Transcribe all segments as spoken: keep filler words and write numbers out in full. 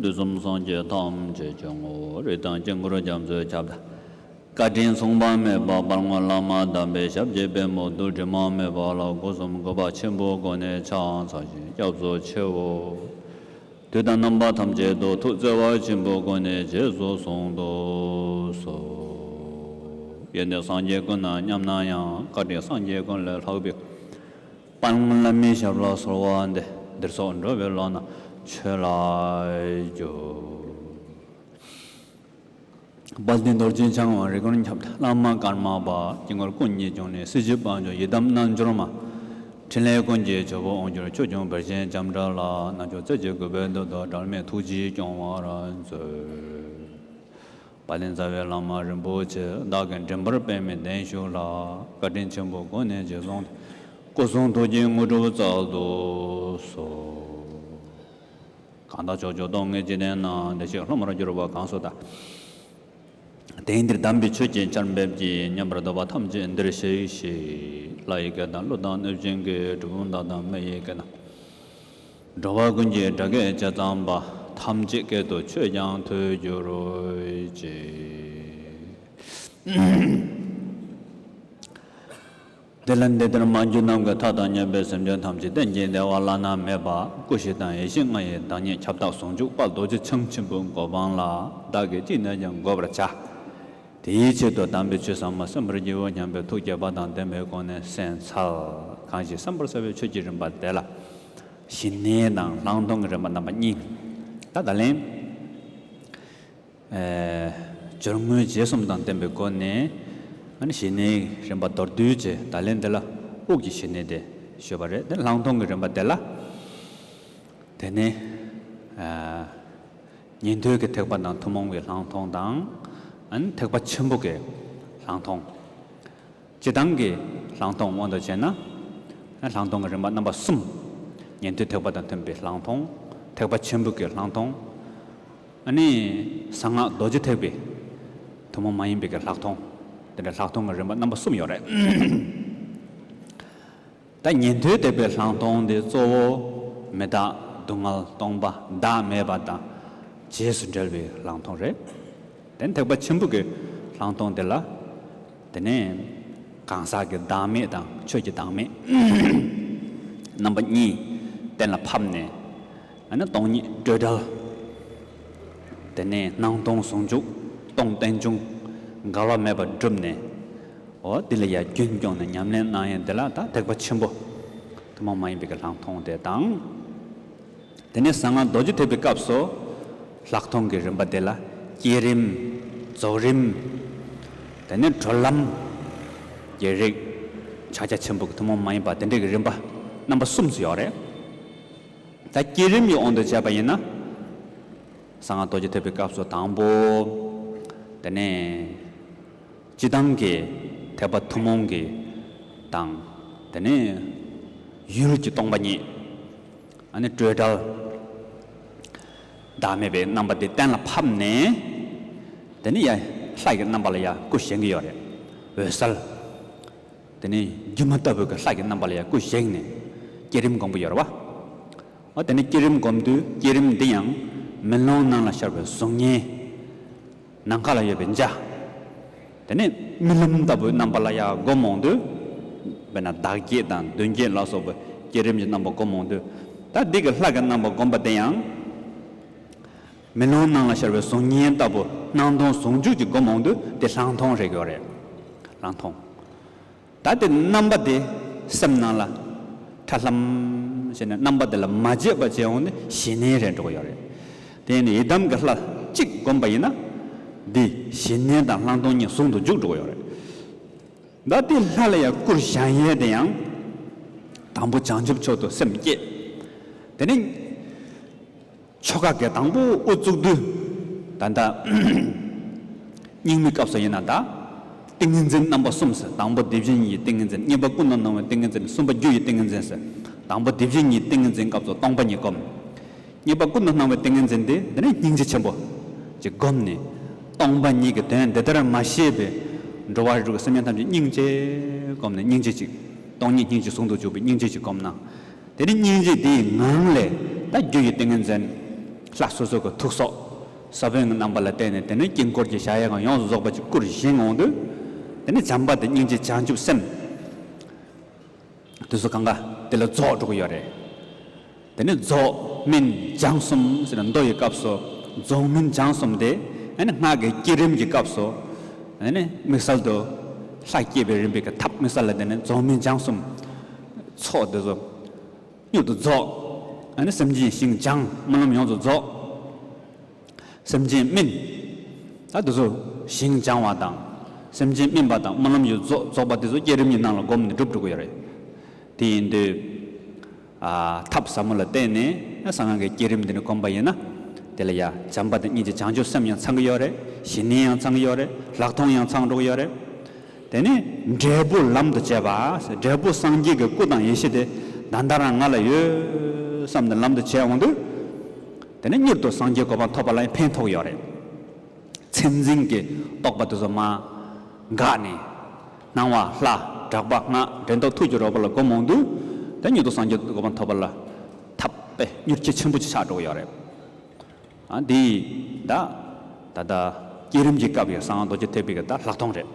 དུས་གསུམ་སངས་རྒྱས་ཐམས་ཅད་ཀྱི་ངོ་བོ། རིགས་དང་དཀྱིལ་འཁོར་རྒྱ་མཚོའི་ཁྱབ་བདག། བཀའ་དྲིན་མཚུངས་པ་མེད་པ་དཔལ་མགོན་བླ་མ་དམ་པའི་ཞབས་ཀྱི་པདྨོ་རྡུལ་དྲི་མ་མེད་པ་ལ་སྒོ་གསུམ་གུས་པ་ཆེན་པོའི་སྒོ་ནས་ཕྱག་འཚལ་ཞིང་སྐྱབས་སུ་མཆིའོ། དུས་དང་རྣམ་པ་ཐམས་ཅད་དུ་ཐུགས་བརྩེ་བ་ཆེན་པོའི་སྒོ་ནས་རྗེས་སུ་བཟུང་དུ་གསོལ། ཡོན་ཏན་སངས་རྒྱས་ཀུན་དང་མཉམ་ན་ཡང་། བཀའ་དྲིན་སངས་རྒྱས་ཀུན་ལས་ལྷག་པའི་དཔལ་མགོན་བླ་མའི་ཞབས་ལ་གསོལ་བ་འདེབས། འདིར་སོགས་འགྲོ་བའི་བླ་ན་མཆོད་ལ་འཇུག་དཔལ་ལྡན་རྡོ་རྗེ་འཆང་དབང་རིག་འཁོར་ཁྱབ་བདག་བླ་མ་ཀརྨ་པ་དཀྱིལ་འཁོར་སྐུ་གཉིས་འབྱུང་གནས་སྲིད་ཞིའི་དཔལ་འབྱོར་ཡི་དམ་རྣལ་འབྱོར་མ། ཕྲིན་ལས་ཀུན་གྱི་ཇོ་བོ་དབང་སྒྱུར་ཆོས་སྐྱོང་བིར་ཆེན་ལྕམ་དྲལ་ལ། རྣལ་འབྱོར་རྩེ་གཅིག་གུས་པས་འདུད་དོ་འབྲལ་མེད་ཐུགས་རྗེས་སྐྱོང་བར་མཛོད། དཔལ་ལྡན་རྩ་བའི་བླ་མ་རིན་པོ་ཆེ། བདག་གི་མགྲིན་པར་པདྨའི་གདན་བཞུགས་ལ། བཀའ་དྲིན་ཆེན་པོའི་སྒོ་ནས་རྗེས་བཟུང་སྟེ། སྐུ་གསུང་ཐུགས་ཀྱི་དངོས་གྲུབ་སྩལ་དུ་གསོལ། གང་དག་ཕྱོགས་བཅུ་སྟོང་གི་འཇིག་རྟེན་ན། བདེ་གཤེགས་སློབ་མར་གྱུར་པ་གང་སུ་དག། དེང་འདིར་དམ་པའི་ཆོས་ཀྱི་ཆར་འབེབས་ཀྱིས། མཉམ་པར་བསྡུས་པ་ཐམས་ཅད་འདིར་གཤེགས་ཤིག་ལྷ་ཡི་སྐད་དང་ཀླུ་དང་གནོད་སྦྱིན་གྱི། གྲུལ་བུམ་དག་དང་མི་ཡི་སྐད་དང་། འགྲོ་བ་ཀུན་གྱི་སྒྲ་སྐད་ཇི་ཙམ་པ། ཐམས་ཅད་སྐད་དུ་ཆོས་ཀྱང་ཐོས་གྱུར་ཅིག་དེ་ལ་འདི་ལྟར་མ་གྱུར་ནམ་མཁའི་མཐའ་དང་མཉམ་པའི་སེམས་ཅན་ཐམས་ཅད་གཏན་གྱི་བདེ་བ་བླ་ན་མེད་པ། སྐུ་ཞི་དང་ཡེ་ཤེས་ལྔ་ཡི་བདག་ཉིད་ཁྱབ་བདག་ཟུང་འཇུག་དཔལ་རྡོ་རྗེ་འཆང་ཆེན་པོའི་གོ་འཕང་ལ་བདག་གིས་ཅི་ནས་ཀྱང་འགོད་པར་བྱ། དེའི་ཆེད་དུ་དམ་པའི་ཆོས་ཟབ་མོ་གསན་པར་བགྱིའོ་སྙམ་པའི་ཐུགས་དགྱེས་པ་དང་ལྡན་པའི་སྒོ་ནས་གསན་འཚལ། གང་ཞིག་གསན་པར་བྱ་བའི་ཆོས་ཀྱི་རིམ་པ་དེ་ལ། ཞི་གནས་དང་ལྷག་མཐོང་གི་རིམ་པ་རྣམ་པ་གཉིས། ད་ད་ལན། ཨེ། སྦྱོར་དངོས་རྗེས་གསུམ་དང་ལྡན་པའི་སྒོ་ནས། ཨ་ནི་ཞི་གནས་རིམ་པ་མདོར་བསྡུས་ཀྱི་ད་ལན་དེ་ལ་དབུགས་ཀྱི་ཞི་གནས་དེ་ཞུས་པ་རེད། དེ་ལྷག་མཐོང་གི་རིམ་པ་དེ་ལ། དེ་ནས། ཨ། ཉན་ཐོས་ཀྱི་ཐེག་པ་དང་ཐུན་མོང་བའི་ལྷག་མཐོང་དང་། ཨ་ནི་ཐེག་པ་ཆེན་པོ་གི་ལྷག་མཐོང་། སྤྱིར་བཏང་གི་ལྷག་མཐོང་དབང་དུ་བྱས་ན། ལྷག་མཐོང་གི་རིམ་པ་རྣམ་པ་གསུམ། ཉན་ཐོས་ཐེག་པ་དང་མཐུན་པའི་ལྷག་མཐོང་། ཐེག་པ་ཆེན་པོ་གི་ལྷག་མཐོང་། ཨ་ནི། གསང་སྔགས་རྡོ་རྗེ་ཐེག་པའི་ཐུན་མོང་མ་ཡིན་པའི་གི་ལྷག་མཐོང་། དེ་འདྲ་ལྷག་མཐོང་གི་རིམ་པ་རྣམ་པ་གསུམ་ཡོད་རེད། ད་ཉན་ཐོས་ཐེག་པའི་ལྷག་མཐོང་དེ་གཙོ་བོ་མི་རྟག་སྡུག་བསྔལ་སྟོང་པ་བདག་མེད་པ་དང་རྗེས་སུ་འབྲེལ་བའི་ལྷག་མཐོང་རེད། དེ་ནས་ཐེག་པ་ཆེན་པོ་གི་ལྷག་མཐོང་དེ་ལ། དེ་ནས་གང་ཟག་གི་བདག་མེད་དང་ཆོས་ཀྱི་བདག་མེད་རྣམ་པ་གཉིས་གཏན་ལ་ཕབ་ནས། ཨ་ནི་སྟོང་ཉིད་སྤྲོས་བྲལ། དེ་ནས་སྣང་སྟོང་ཟུང་འཇུག་སྟོང་རྟེན་འབྱུང་འགལ་བ་མེད་པར་བསྒྲུབས་ནས། འོ་འདི་ལ་ཡང་རྒྱུན་སྐྱོང་ནས་ཉམས་ལེན་གནང་ཡས་འདི་ལ་ད་ཐེག་པ་ཆེན་པོ་ཐུན་མོང་མ་ཡིན་པའི་གི་ལྷག་མཐོང་དེ་དང་། དེ་ནས་གསང་སྔགས་རྡོ་རྗེ་ཐེག་པའི་སྐབས་སུ་ལྷག་མཐོང་གི་རིམ་པ་དེ་ལ་བསྐྱེད་རིམ། རྫོགས་རིམ། དེ་ནས་གྲོལ་ལམ་གྱི་རིགས། ཕྱག་རྒྱ་ཆེན་པོ་གི་ཐུན་མོང་མ་ཡིན་པ་དེ་འདྲའི་གི་རིམ་པ་རྣམ་པ་གསུམ་ཙམ་ཡོད་རེད། ད་བསྐྱེད་རིམ་གྱི་དབང་དུ་བྱས་པ་ཡིན་ན། གསང་སྔགས་རྡོ་རྗེ་ཐེག་པའི་སྐབས་སུ་དང་པོ། དེ་ནས་སྤྱིར་བཏང་གི་ཐེག་པ་ཐུན་མོང་གི་དང་། དེ་ནས་ཡུལ་གྱི་སྟོང་པ་ཉིད། ཨ་ནི་སྤྲོས་བྲལ། བདག་མེད་པའི་རྣམ་པ་དེ་གཏན་ལ་ཕབ་ནས། དེ་ནས་ཡང་ལྷ་ཡི་རྣམ་པ་ལ་ཡང་སྐུ་བཞེངས་ཀྱི་ཡོད་རེད། འོད་གསལ། དེ་ནས་སྒྱུ་མ་ལྟ་བུའི་གི་ལྷ་ཡི་རྣམ་པ་ལ་ཡང་སྐུ་བཞེངས་ནས་བསྐྱེད་རིམ་སྒོམ་གྱི་ཡོད་རེད་བ། འོ་དེ་ནས་བསྐྱེད་རིམ་སྒོམ་དུས་བསྐྱེད་རིམ་འདི་ཡང་མེ་ལོང་ནང་ལ་ཤར་བའི་གཟུགས་བརྙན། ནམ་མཁའ་ལ་ཡོད་པའི་འཇའ། དེ་ནས་རྨི་ལམ་ལྟ་བུའི་རྣམ་པ་ལ་ཡང་སྒོམ་འོང་དུས། དཔེར་ན་བདག་བསྐྱེད་དང་མདུན་བསྐྱེད་ལ་སོགས་པའི་བསྐྱེད་རིམ་གྱི་རྣམ་པ་སྒོམ་འོང་དུས། ད་འདི་གི་ལྷ་གི་རྣམ་པ་སྒོམ་པ་དེ་ཡང་། མེ་ལོང་ནང་ལ་ཤར་བའི་གཟུགས་བརྙན་ལྟ་བུ་སྣང་སྟོང་ཟུང་འཇུག་གི་སྒོམ་འོང་དུས་དེ་ལྷག་མཐོང་རེད་ཡོད་རེད། ལྷག་མཐོང་། ད་དེ་རྣམ་པ་དེ་སེམས་ནང་ལ་ཁྲ་ལྷམ་བྱས་ནས་རྣམ་པ་དེ་ལ་མ་བརྗེད་པ་བྱས་འོང་ནས་ཞི་གནས་རེད་འགྲོ་གི་ཡོད་རེད། དེ་ནས་ཡི་དམ་གྱི་ལྷ་གཅིག་བསྒོམས་པ་ཡིན་ན། འདི་ཞི་གནས་དང་ལྷག་མཐོང་གཉིས་ཟུང་དུ་འཇུག་འགྲོ་གི་ཡོད་རེད། ད་དེ་ལྷ་ལ་ཡང་སྐུར་བཞེངས་ཡས་དེ་ཡང་། དང་པོ་བྱང་ཆུབ་མཆོག་ཏུ་སེམས་བསྐྱེད། དེ་ནས། ཆོ་ག་གི་དང་པོ་དབུ་བཙུགས་དུས། ད་ལྟ་རྙིང་མའི་སྐབས་སུ་ཡིན་ན་ད། ཏིང་ངེ་འཛིན་རྣམ་པ་གསུམ་ཟེར། དང་པོ་དེ་བཞིན་ཉིད་ཀྱི་ཏིང་ངེ་འཛིན། གཉིས་པ་ཀུན་ཏུ་སྣང་བའི་ཏིང་ངེ་འཛིན། གསུམ་པ་རྒྱུ་ཡི་ཏིང་ངེ་འཛིན་ཟེར། དང་པོ་དེ་བཞིན་ཉིད་ཀྱི་ཏིང་ངེ་འཛིན་སྐབས་སུ་སྟོང་པ་ཉིད་བསྒོམ། གཉིས་པ་ཀུན་ཏུ་སྣང་བའི་ཏིང་ངེ་འཛིན་དེ་འདི་ནི་སྙིང་རྗེ་ཆེན་པོ་ཅིག་བསྒོམས་ནས། སྟོང་པ་ཉིད་ཀྱི་དོན་འདི་ལྟར་མ་ཤེས་པའི་འགྲོ་བ་རིགས་དྲུག་གི་སེམས་ཅན་ཐམས་ཅད་སྙིང་རྗེ་བསྒོམས་ནས། སྙིང་རྗེ་ཅིག་སྟོང་ཉིད་སྙིང་རྗེ་ཟུང་དུ་འཇུག་པའི་སྙིང་རྗེ་ཅིག་བསྒོམས་ན། དེ་ནི་སྙིང་རྗེ་དེའི་ངང་ལས་ད་རྒྱུ་ཡི་ཏིང་ངེ་འཛིན། ལྷ་སོ་སོ་གི་ཐུགས་སྲོག་ས་བོན་གྱི་རྣམ་པ་ལ་བརྟེན་ནས། དེ་ནས་དཀྱིལ་འཁོར་གྱི་གཞལ་ཡས་ཁང་ཡོངས་སུ་རྫོགས་པ་ཅིག་བསྐུར་བཞེངས་འོང་དུས། དེ་ནས་བྱམས་པ་དང་སྙིང་རྗེ་བྱང་ཆུབ་སེམས། དེ་ཚོ་གང་ག་དེ་ལ་རྫོགས་འགྲོ་གི་ཡོད་རེད། དེ་ནས་རྫོགས་སྨིན་སྦྱང་གསུམ་ཟེར་ན། མདོ་ཡི་སྐབས་སུ་རྫོགས་སྨིན་སྦྱང་གསུམ་དེ། ཨ་ནི་སྔགས་ཀྱི་བསྐྱེད་རིམ་གྱི་སྐབས་སུ། ཨ་ནི་དམིགས་བསལ་དུ་ལྷ་བསྐྱེད་པའི་རིམ་པའི་གི་ཐབས། དམིགས་བསལ་ལ་དེ་ནས་རྫོགས་སྨིན་སྦྱང་གསུམ། ཚོགས་དེ་ཚོ་མྱུར་དུ་རྫོགས། ཨ་ནི་སེམས་ཅན་ཞིང་སྦྱངས། སྨོན་ལམ་ཡོངས་སུ་རྫོགས། སེམས་ཅན་སྨིན། ད་དེ་ཚོ་ཞིང་སྦྱང་བ་དང་། སེམས་ཅན་སྨིན་པ་དང་། སྨོན་ལམ་ཡོངས་རྫོགས། རྫོགས་པ་དེ་ཚོ་བསྐྱེད་རིམ་གྱི་ནང་ལ་བསྒོམས་ནས་འགྲུབ་འགྲོ་གི་ཡོད་རེད། དེ་ཡིན་དུས། ཨ། ཐབས་ཟབ་མོ་ལ་བརྟེན་ནས་གསང་སྔགས་ཀྱི་བསྐྱེད་རིམ་འདི་ནས་བསྒོམས་པ་ཡིན་ན། དེ་ལ་ཡ་བྱམས་པ་དང་སྙིང་རྗེ་བྱང་ཆུབ་སེམས་ཡང་ཚང་གི་ཡོད་རེད། ཞི་གནས་ཡང་ཚང་གི་ཡོད་རེད། ལྷག་མཐོང་ཡང་ཚང་འགྲོ་གི་ཡོད་རེད། དེ་ནས་འབྲས་བུ་ལམ་དུ་བྱེད་པ། འབྲས་བུ་སངས་རྒྱས་ཀྱི་སྐུ་དང་ཡེ་ཤེས་དེ་ད་ལྟ་རང་ང་ལ་ཡོད་བསམ་ནས་ལམ་དུ་བྱས་འོང་དུས། དེ་ནས་མྱུར་དུ་སངས་རྒྱས་གོ་འཕང་ཐོབ་པ་ལ་ཡང་ཕན་ཐོགས་ཡོད་རེད། མཚན་འཛིན་གྱི་རྟོག་པ་དེ་ཚོ་མར་འགགས་ནས། སྣང་བ་ལྷ་གྲགས་པ་སྔགས་འདྲེན་སྟོབས་ཐུགས་ཀྱི་རོལ་པ་ལ་བསྒོམ་འོང་དུས། དེ་མྱུར་དུ་སངས་རྒྱས་གོ་འཕང་ཐོབ་པ་ལ་ཐབས་དཔེ་མྱུར་ཁྱད་ཆེན་པོ་ཅིག་ཆགས་འགྲོ་གི་ཡོད་རེད། ཨ། འདི་ད་ད་ལྟ་བསྐྱེད་རིམ་གྱི་སྐབས་ཡང་གསང་སྔགས་རྡོ་རྗེ་ཐེག་པའི་གི་ད་ལྷག་མཐོང་རེད།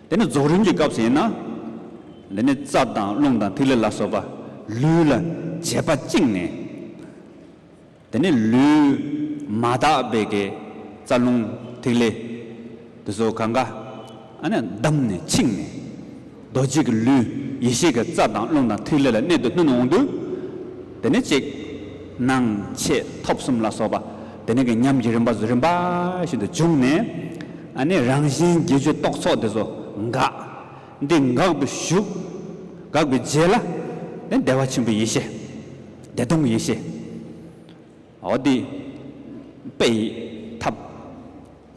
དེ་ནས་རྫོགས་རིམ་གྱི་སྐབས་སུ་ཡིན་ན། དེ་ནས་རྩ་དང་རླུང་དང་ཐིག་ལེ་ལ་སོགས་པ་ལུས་ལ་བྱེད་པ་བཅིངས་ནས། དེ་ནས་ལུས་མ་དག་པའི་གི་རྩ་རླུང་ཐིག་ལེ་དེ་ཚོ་གང་ག་ཨ་ནི་བསྡམས་ནས་བཅིངས་ནས། རྡོ་རྗེ་གི་ལུས་ཡེ་ཤེས་ཀྱི་རྩ་དང་རླུང་དང་ཐིག་ལེ་ལ་གནད་དུ་བསྣུན་འོང་དུས། དེ་ནས་གཅིག་སྣང་མཆེད་ཐོབ་གསུམ་ལ་སོགས་པ། དེ་ནས་གི་ཉམས་ཀྱི་རིམ་པ་ཚོ་རིམ་པ་བཞིན་དུ་བྱུང་ནས། ཨ་ནི་རང་བཞིན་བརྒྱད་ཅུ་རྟོག་ཚོགས་དེ་ཚོ་འགགས། འདི་འགགས་པའི་གཞུག་འགགས་པའི་རྗེས་ལ་ནི་བདེ་བ་ཆེན་པོའི་ཡེ་ཤེས། བདེ་སྟོང་གི་ཡེ་ཤེས། འོ་དེ་དཔེ་ཡི་ཐབས་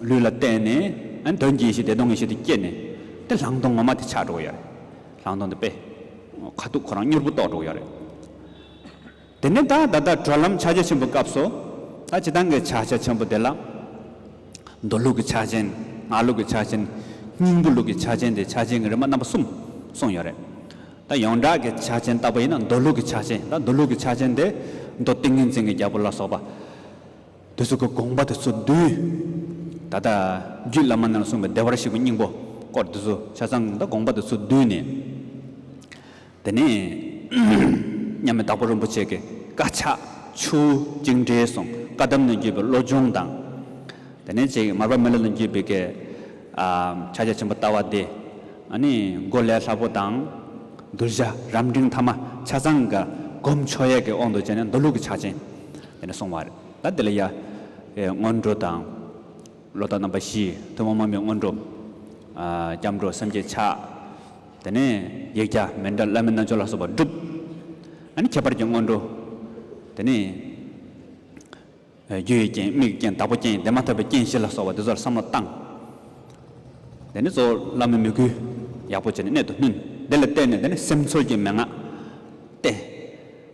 ལུས་ལ་བརྟེན་ནས། ཨ་ནི་དོན་གྱི་ཡེ་ཤེས་བདེ་སྟོང་གི་ཡེ་ཤེས་དེ་སྐྱེས་ནས། དེ་ལྷག་མཐོང་ངོ་མ་དེ་ཆགས་འགྲོ་གི་ཡོད་རེད། ལྷག་མཐོང་དེ་དཔེ་ཁ་ཐུག་ཁོ་རང་མྱུར་པོ་རྟོགས་འགྲོ་གི་ཡོད་རེད། དེ་ནས་ད་ད་ལྟ་གྲོལ་ལམ་ཕྱག་རྒྱ་ཆེན་པོའི་སྐབས་སུ། ད་སྤྱིར་བཏང་གི་ཕྱག་རྒྱ་ཆེན་པོ་དེ་ལ། མདོ་ལུགས་ཀྱི་ཕྱག་ཆེན། སྔགས་ལུགས་ཀྱི་ཕྱག་ཆེན། སྙིང་པོ་ལུགས་ཀྱི་ཕྱག་ཆེན་དེ། ཕྱག་ཆེན་གྱི་རིམ་པ་རྣམ་པ་གསུམ་གསུངས་ཡོད་རེད། ད་ཡོངས་གྲགས་ཀྱི་ཕྱག་ཆེན་ལྟ་བུ་ཡིན་ན་མདོ་ལུགས་ཀྱི་ཕྱག་ཆེན། ད་མདོ་ལུགས་ཀྱི་ཕྱག་ཆེན་དེ་མདོ་ཏིང་ངེ་འཛིན་གྱི་རྒྱལ་པོ་ལ་སོགས་པ། དེ་ཚོ་གི་དགོངས་པ་དེ་ཚོ་བསྡུས། ད་ལྟ་རྒྱུད་བླ་མ་རྣམས་གསུངས་པའི་བདེ་བར་གཤེགས་པའི་སྙིང་པོ་སྐོར་དེ་ཚོ་ཆ་ཚང་ད་དགོངས་པ་དེ་ཚོ་བསྡུས་ནས། དེ་ནས་མཉམ་མེད་དྭགས་པོ་རིན་པོ་ཆེ་གི་བཀའ་ཕྱག་ཆུ་བོ་གཅིག་འདྲེས་གསུངས། བཀའ་གདམས་ནས་བརྒྱུད་པའི་བློ་སྦྱོང་དང་། དེ་ནས་ཅིག་མར་པ་མི་ལ་ནས་བརྒྱུད་པའི་གི། ཨ། ཕྱག་རྒྱ་ཆེན་པོ་ལྟ་བ་དེ། ཨ་ནི་མགོ་ལས་སླ་པོ་དང་། གདུལ་བྱ་རབ་འབྲིང་ཐ་མ་ཆ་ཚང་ག་སྒོམ་ཆོག་ཡས་ཀྱི་དབང་དུ་བྱས་ནས་མདོ་ལུགས་ཀྱི་ཕྱག་ཆེན་དེ་ནས་གསུངས་པ་རེད། ད་དེ་ལ་ཡ། ཨེ། སྔོན་འགྲོ་དང་། ལོ་ཟླ་རྣམ་པ་བཞི། ཐུན་མོང་མ་ཡིན་པའི་སྔོན་འགྲོ། ཨ། སྐྱབས་འགྲོ་སེམས་བསྐྱེད་ཕྱག་དེ་ནས་ཡིག་བརྒྱ་མཎྜལ་བླ་མའི་རྣལ་འབྱོར་ལ་སོགས་པ་བསྒྲུབ། ཨ་ནི་ཁྱད་པར་གྱི་སྔོན་འགྲོ། དེ་ནས། རྒྱུ་ཡི་རྐྱེན། དམིགས་རྐྱེན། བདག་པོ་རྐྱེན། དེ་མ་ཐག་པའི་རྐྱེན་བཞི་ལ་སོགས་པ་དེ་ཚོར་བསམ་བློ་བཏང་། དེ་ནས་གཙོ་བོ་བླ་མའི་མོས་གུས་ཡག་པོ་བྱས་ནས་གནད་དུ་བསྣུན། དེ་ལ་བརྟེན་ནས་དེ་ནས་སེམས་ཚོར་གྱི་མན་ངག་བསྟེན།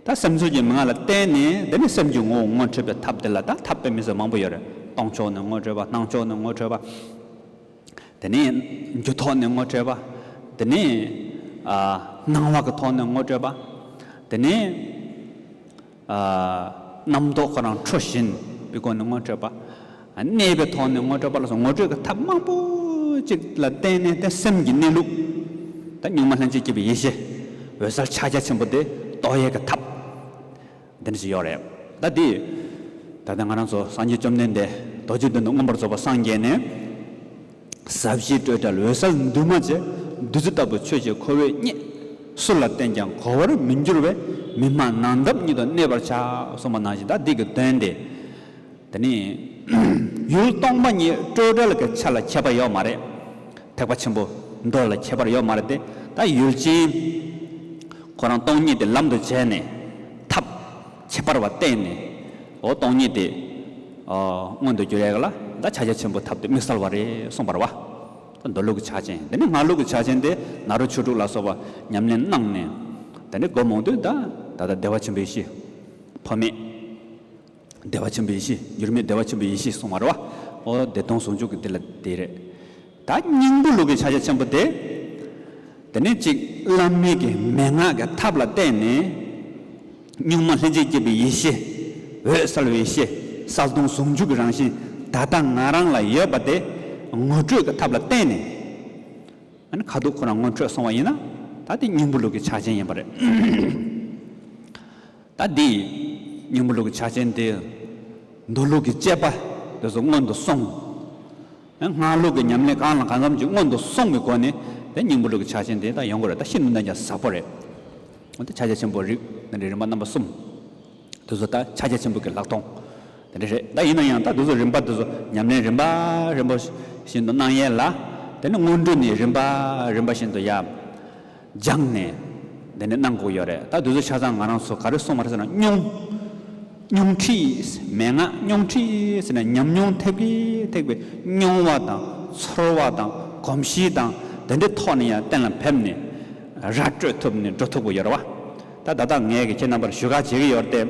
ད་སེམས་ཚོར་གྱི་མན་ངག་ལ་བརྟེན་ནས་དེ་ནས་སེམས་ཀྱི་ངོ་བོ་ངོ་འཕྲོད་པའི་ཐབས་དེ་ལ་ད་ཐབས་དཔེ་མི་སྲིད་མང་པོ་ཡོད་རེད། གཏོང་ཕྱོགས་ནས་ངོ་འཕྲོད་པ། སྣང་ཕྱོགས་ནས་ངོ་འཕྲོད་པ། དེ་ནས་རྒྱུ་ཐོག་ནས་ངོ་འཕྲོད་པ། དེ་ནས། ཨ། སྣང་བ་གི་ཐོག་ནས་ངོ་འཕྲོད་པ། དེ་ནས། ཨ། རྣམ་རྟོག་ཁོ་རང་འཕྲོ་བཞིན་པའི་སྒོ་ནས་ངོ་འཕྲོད་པ། གནས་པའི་ཐོག་ནས་ངོ་འཕྲོད་པ་ལ་སོགས་ངོ་འཕྲོད་ཀྱི་ཐབས་མང་པོ་ཅིག་ལ་བརྟེན་ནས། དེ་སེམས་ཀྱི་གནས་ལུགས། ད་གཉུག་མ་ལྷན་ཅིག་སྐྱེས་པའི་ཡེ་ཤེས་འོད་གསལ་ཕྱག་རྒྱ་ཆེན་པོ་དེ་རྟོགས་ཡས་ཀྱི་ཐབས་དེ་འདྲ་ཞིག་ཡོད་རེད། ད་དེ་ད་ལྟ་ང་རང་ཚོ་སངས་རྒྱས་བཅོམ་ལྡན་འདས་རྡོ་རྗེ་གདན་དུ་མངོན་པར་རྫོགས་པར་སངས་རྒྱས་ནས། ཟབ་ཞི་སྤྲོས་བྲལ་འོད་གསལ་འདུས་མ་བྱས། བདུད་རྩི་ལྟ་བུ་ཆོས་ཀྱི་ཁོ་བོས་རྙེད། སུ་ལ་བསྟན་ཀྱང་གོ་བར་མི་འགྱུར་བས། མི་སྨྲ་ནགས་འདབས་ཉིད་དུ་གནས་པར་བྱ། གསུངས་པ་ནང་བཞིན། ད་འདི་གི་དོན་དེ། དེ་ནི་ཡུལ་སྟོང་པ་ཉིད་སྤྲོས་བྲལ་གྱི་ཆ་ལ་ཁྱད་པར་ཡོད་མ་རེད། ཐེག་པ་ཆེན་པོ་མདོ་ལ་ཁྱད་པར་ཡོད་མ་རེད་དེ། ད་ཡུལ་ཅན་ཁོ་རང་སྟོང་ཉིད་དེ་ལམ་དུ་བྱས་ནས་ཐབས་ཁྱད་པར་བ་བསྟན་ནས། འོ་སྟོང་ཉིད་དེ། ཨ། མངོན་དུ་གྱུར་ཡས་ལ་ད་ཕྱག་རྒྱ་ཆེན་པོའི་ཐབས་དེ་དམིགས་བསལ་བ་རེད་གསུངས་པ་རེད་པ། ད་མདོ་ལུགས་ཀྱི་ཕྱག་ཆེན། དེ་ནས་སྔགས་ལུགས་ཀྱི་ཕྱག་ཆེན་དེ་ནཱ་རོ་ཆོས་དྲུག་ལ་སོགས་པ་ཉམས་ལེན་གནང་ནས། དེ་ནས་སྒོམ་འོང་དུས་ད་ད་ལྟ་བདེ་བ་ཆེན་པོའི་གཤིས། འཕོ་མེད་བདེ་བ་ཆེན་པོའི་གཤིས། འགྱུར་མེད་བདེ་བ་ཆེན་པོའི་གཤིས་གསུངས་པ་རེད་པ། འོ་བདེ་སྟོང་ཟུང་འཇུག་གི་དེ་ལ་དེ་རེད། ད་སྙིང་པོ་ལུགས་ཀྱི་ཕྱག་རྒྱ་ཆེན་པོ་དེ། དེ་ནས་གཅིག་བླ་མའི་གི་མན་ངག་གི་ཐབས་ལ་བརྟེན་ནས། གཉུག་མ་ལྷན་ཅིག་སྐྱེས་པའི་ཡེ་ཤེས་ འོད་གསལ་བའི་ཤེས་གསལ་སྟོང་ཟུང་འཇུག་གི་རང་བཞིན་ད་ལྟ་ང་རང་ལ་ཡོད་པ་དེ་ངོ་སྤྲོད་ཀྱི་ཐབས་ལ་བརྟེན་ནས། ཨ་ནི་ཁ་ཐུག་ཁོ་རང་ངོ་འཕྲོད་སོང་བ་ཡིན་ན། ད་དེ་སྙིང་པོ་ལུགས་ཀྱི་ཕྱག་ཆེན་ཡིན་པ་རེད། ད་འདི་སྙིང་པོ་ལུགས་ཀྱི་ཕྱག་ཆེན་དེ་མདོ་ལུགས་ཀྱི་དཔྱད་པ་དེ་ཚོ་སྔོན་དུ་སོང་། སྔགས་ལུགས་ཀྱི་ཉམས་ལེན་གང་ལ་གང་འཚམ་ཅིག་སྔོན་དུ་སོང་བའི་སྒོ་ནས་དེ་སྙིང་པོ་ལུགས་ཀྱི་ཕྱག་ཆེན་དེ་ད་ཡོང་གི་རེད། ད་ཤིན་ཏུ་ནས་ཀྱང་ཟབ་པོ་རེད། འོ་དེ་ཕྱག་རྒྱ་ཆེན་པོ་རིགས་འདི་འདྲའི་རིམ་པ་རྣམ་པ་གསུམ། དེ་ཚོ་ད་ཕྱག་རྒྱ་ཆེན་པོ་གི་ལྷག་མཐོང་དེ་འདྲ་རེད། ད་ཡིན་ན་ཡང་ད་དེ་ཚོ་རིམ་པ་དེ་ཚོ་ཉམས་ལེན་རིམ་པ་རིམ་པ་བཞིན་དུ་གནང་ཡས་ལ། དེ་ནི་སྔོན་འགྲོ་ནས་རིམ་པ་རིམ་པ་བཞིན་དུ་ཡ་སྦྱངས་ནས་དེ་ནི་གནང་དགོས་ཡོད་རེད། ད་དེ་ཚོ་ཆ་ཚང་ང་རང་ཚོ་ག་རེ་གསུངས་པ་རེད་ཟེར་ན། མྱོང་། མྱོང་ཁྲིད། མན་ངག་མྱོང་ཁྲིད་ཟེར་ན་ཉམས་མྱོང་ཐེབས་ཀྱིན་ཐེབས་པའི་མྱོང་བ་དང་ཚོར་བ་དང་གོམས་གཤིས་དང་དེ་འདྲའི་ཐོག་ནས་ཡང་གཏན་ལ་ཕེབས་ནས་ར་སྤྲོད་ཐུབ་ནས་འགྲོ་ཐུབ་ཀྱི་ཡོད་རེད་བ། ད་ད་ལྟ་ངས་ཀྱི་ཁྱེད་རྣམ་པར་ཞུ་ག་བྱེད་ཀྱི་ཡོད་རེད་དེ།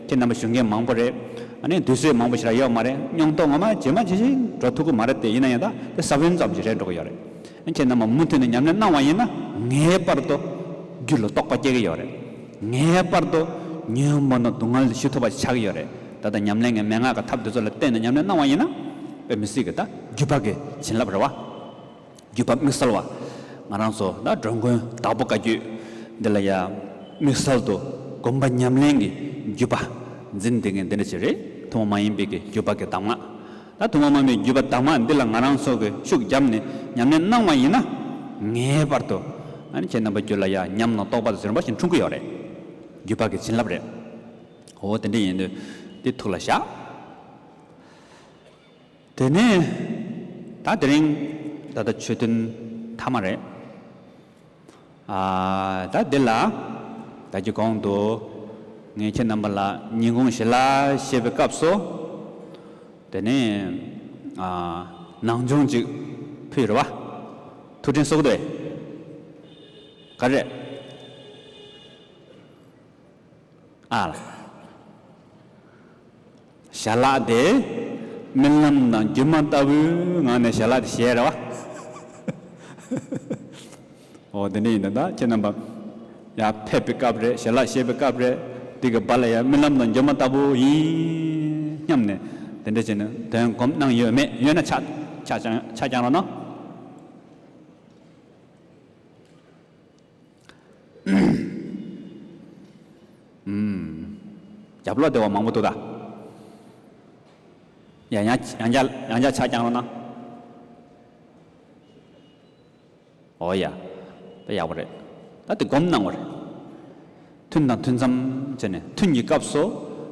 ཁྱེད་རྣམ་པ་ཞུ་མཁན་མང་པོ་རེད། ཨ་ནི་དུས་ཚོད་མང་པོ་ཞིག་རག་ཡོད་མ་རེད། སྙིང་སྟོབས་ངོ་མ་ཇེ་མང་ཇེ་ཞན་འགྲོ་ཐུབ་ཀྱི་མ་རེད་དེ། ཡིན་ན་ཡང་ད་དེ་ས་བོན་ཙམ་ཞིག་རེད་འགྲོ་གི་ཡོད་རེད། ཨ་ཁྱེད་རྣམ་པ་མུ་མཐུད་ནས་ཉམས་ལེན་གནང་བ་ཡིན་ན་ངེས་པར་དུ་རྒྱུད་ལ་རྟོགས་པ་སྐྱེ་གི་ཡོད་རེད། ངེས་པར་དུ་ཉོན་མོངས་དང་སྡུག་བསྔལ་ཞི་ཐུབ་པ་ཆགས་ཀྱི་ཡོད་རེད། ད་ལྟ་ཉམས་ལེན་གྱི་མན་ངག་གི་ཐབས་དེ་ཚོ་ལ་བརྟེན་ནས་ཉམས་ལེན་གནང་བ་ཡིན་ན་དཔེ་མི་སྲིད་ཀྱི་ད་རྒྱུད་པ་གི་བྱིན་རླབས་རེད་བ། རྒྱུད་པ་དམིགས་བསལ་བ། ང་རང་ཚོ་ད་འགྲོ་མགོན་དྭགས་པོ་བཀའ་བརྒྱུད་འདི་ལ་ཡ་དམིགས་བསལ་དུ་སྒོམ་པ་ཉམས་ལེན་གྱི་རྒྱུད་པ་འཛིན་བསྡད་མཁན་འདི་འདྲ་ཞིག་རེད། ཐུན་མོང་མ་ཡིན་པའི་གི་རྒྱུད་པ་གི་གདམས་ངག་ད་ཐུན་མོང་མ་ཡིན་པའི་རྒྱུད་པ་གདམས་ངག་འདི་ལ་ང་རང་ཚོ་གི་ཤུགས་བརྒྱབ་ནས་ཉམས་ལེན་གནང་བ་ཡིན་ན། ངེས་པར་དུ་ཨ་ནི་ཁྱེད་རྣམ་པ་རྒྱུད་ལ་ཡ་ཉམས་དང་རྟོགས་པ་དང་ཟིན་པ་ཞིག་འཁྲུངས་ཀྱི་ཡོད་རེད། རྒྱུད་པ་གི་བྱིན་རླབས་རེད། འོ་དེ་འདྲ་ཡིན་དུས་དེ་ཐུགས་ལ་བཞག་དེ་ནས་ད་དེ་རིང་ད་ལྟ་ཆོས་ཐུན་མཐའ་མ་རེད། ཨ་ད་འདི་ལ་ད་ཀྱི་གོང་དུ་ངས་ཁྱེད་རྣམ་པ་ལ་ཉིན་གུང་ཞལ་ལག་བཞེས་པའི་སྐབས་སུ་དེ་ནས་ཨ་ནང་སྦྱོང་ཅིག་ཕུལ་རེད་བ། ཐུགས་དྲན་གསོ་གི་འདུག་ག་རེད། ཨ་ལ། ཞལ་ལག་དེ་རྨི་ལམ་དང་སྒྱུ་མ་ལྟ་བུའི་ངང་ནས་ཞལ་ལག་དེ་བཞེས་རེད་བ། འོ་དེ་འདྲ་ཡིན་ད། ད་ཁྱེད་རྣམ་པ་ཡར་ཕེབས་པའི་སྐབས་རེད། ཞལ་ལག་བཞེས་པའི་སྐབས་རེད། དེ་གི་བར་ལ་ཡང་རྨི་ལམ་དང་སྒྱུ་མ་ལྟ་བུ་ཡིན་སྙམ་ནས་དེ་འདྲ་བྱས་ནས་དོན་སྒོམ་གནང་ཡོད་མེད་ཡོད་ན་ཕྱག་ཕྱག་ཕྱག་བརྐྱངས་རོགས་གནང་། ཨུམ། རྒྱབ་ལོགས་བདེ་བ་མང་པོ་འདུག་ད། ཡང་ཡང་ཡང་བསྐྱར་ཡང་བསྐྱར་ཕྱག་བརྐྱངས་རོགས་གནང་། ཨོ་ཡ། ད་ཡག་པོ་རེད། ད་དེ་སྒོམ་གནང་བ་རེད། ཐུན་དང་ཐུན་མཚམས་བྱས་ནས་ཐུན་གྱི་སྐབས་སུ་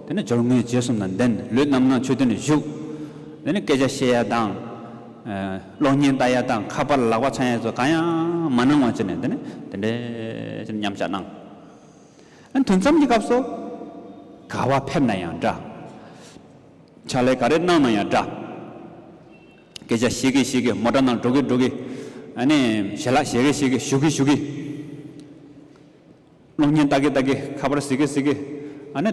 དེ་ནས་སྦྱོར་དངོས་རྗེས་གསུམ་དང་ལྡན། ལུས་རྣམ་སྣང་མཆོད་རྟེན་ལ་བཞུགས། དེ་ནས་སྐད་ཆ་བཤད་ཡ་དང་། ཨ་གློག་བརྙན་ལྟ་ཡ་དང་། ཁ་པར་ལག་པ་འཆང་ཡ་ཚོ་གང་ཡང་མ་གནང་བ་བྱས་ནས་དེ་ནས་དེ་འདྲས་བྱས་ནས་མཉམ་བཞག་གནང་། ཨ་ཐུན་མཚམས་ཀྱི་སྐབས་སུ་ག་བ་ཕེབས་ན་ཡང་འདྲ། ཕྱག་ལས་ག་རེ་གནང་ན་ཡང་འདྲ། སྐད་ཆ་བཤད་གི་བཤད་གི། མོ་ཊ་ནང་འགྲོ་གི་འགྲོ་གི། ཨ་ནི་ཞལ་ལག་བཞེས་གི་བཞེས་གི། ཞུ་གི་ཞུ་གི། གློག་བརྙན་ལྟ་གི་ལྟ་གི། ཁ་པར་གཟིགས་གི་གཟིགས་གི། ཨ་ནི་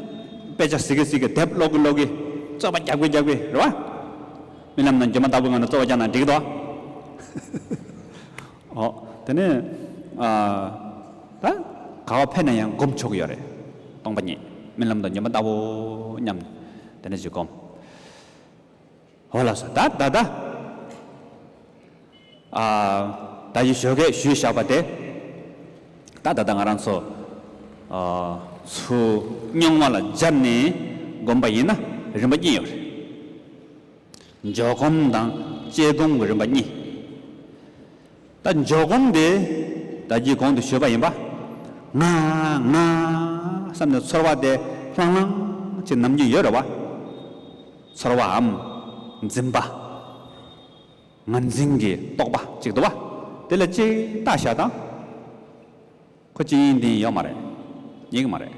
དཔེ་ཆ་གཟིགས་གི་གཟིགས་གི། དེབ་ཀློག་གི་ཀློག་གི། རྩོད་པ་རྒྱག་གི་རྒྱག་གི་རེད་བ། རྨི་ལམ་དང་སྒྱུ་མ་ལྟ་བུའི་ངང་ནས་རྩོད་པ་རྒྱག་ན་འགྲིག་གི་འདུག་བ། ཨོ། དེ་ནས་ཨ་ད་ག་བ་ཕེབས་ན་ཡང་སྒོམ་ཆོག་གི་ཡོད་རེད། སྟོང་པ་ཉིད་རྨི་ལམ་དང་སྒྱུ་མ་ལྟ་བུ་མཉམ་དེ་འདྲ་ཞིག་སྒོམ། ཨོ་ལགས་སོ། ད་ད་ད་ཨ་ད་ཡི་ཞོགས་ཀས་ཞུས་བཞག་པ་དེ་ད་ད་ད་ང་རང་ཚོ་ཨ་ཚུར་རྙིང་བ་ལ་སྦྱར་ནས་སྒོམ་པ་ཡིན་ན་རིམ་པ་གཉིས་ཡོད་རེད། འཇོག་སྒོམ་དང་བཅད་སྒོམ་གྱི་རིམ་པ་གཉིས། ད་འཇོག་སྒོམ་དེ་ད་གིན་གོང་དུ་ཞུས་པ་ཡིན་པ། ང་ང་བསམ་ནས་ཚོར་བ་དེ་ལྷང་ལྷང་ཅིག་ནམ་རྒྱུན་ཡོད་རེད་བ། ཚོར་བའམ་འཛིན་པ། ངར་འཛིན་གྱི་རྟོག་པ་ཅིག་འདུག་བ། དེ་ལ་ཅིག་བལྟ་བཞག་དང་། ཁོ་ཅི་ཡིན་དེ་ཡིན་ཡོད་མ་རེད། རྙེད་ཀྱི་མ་རེད།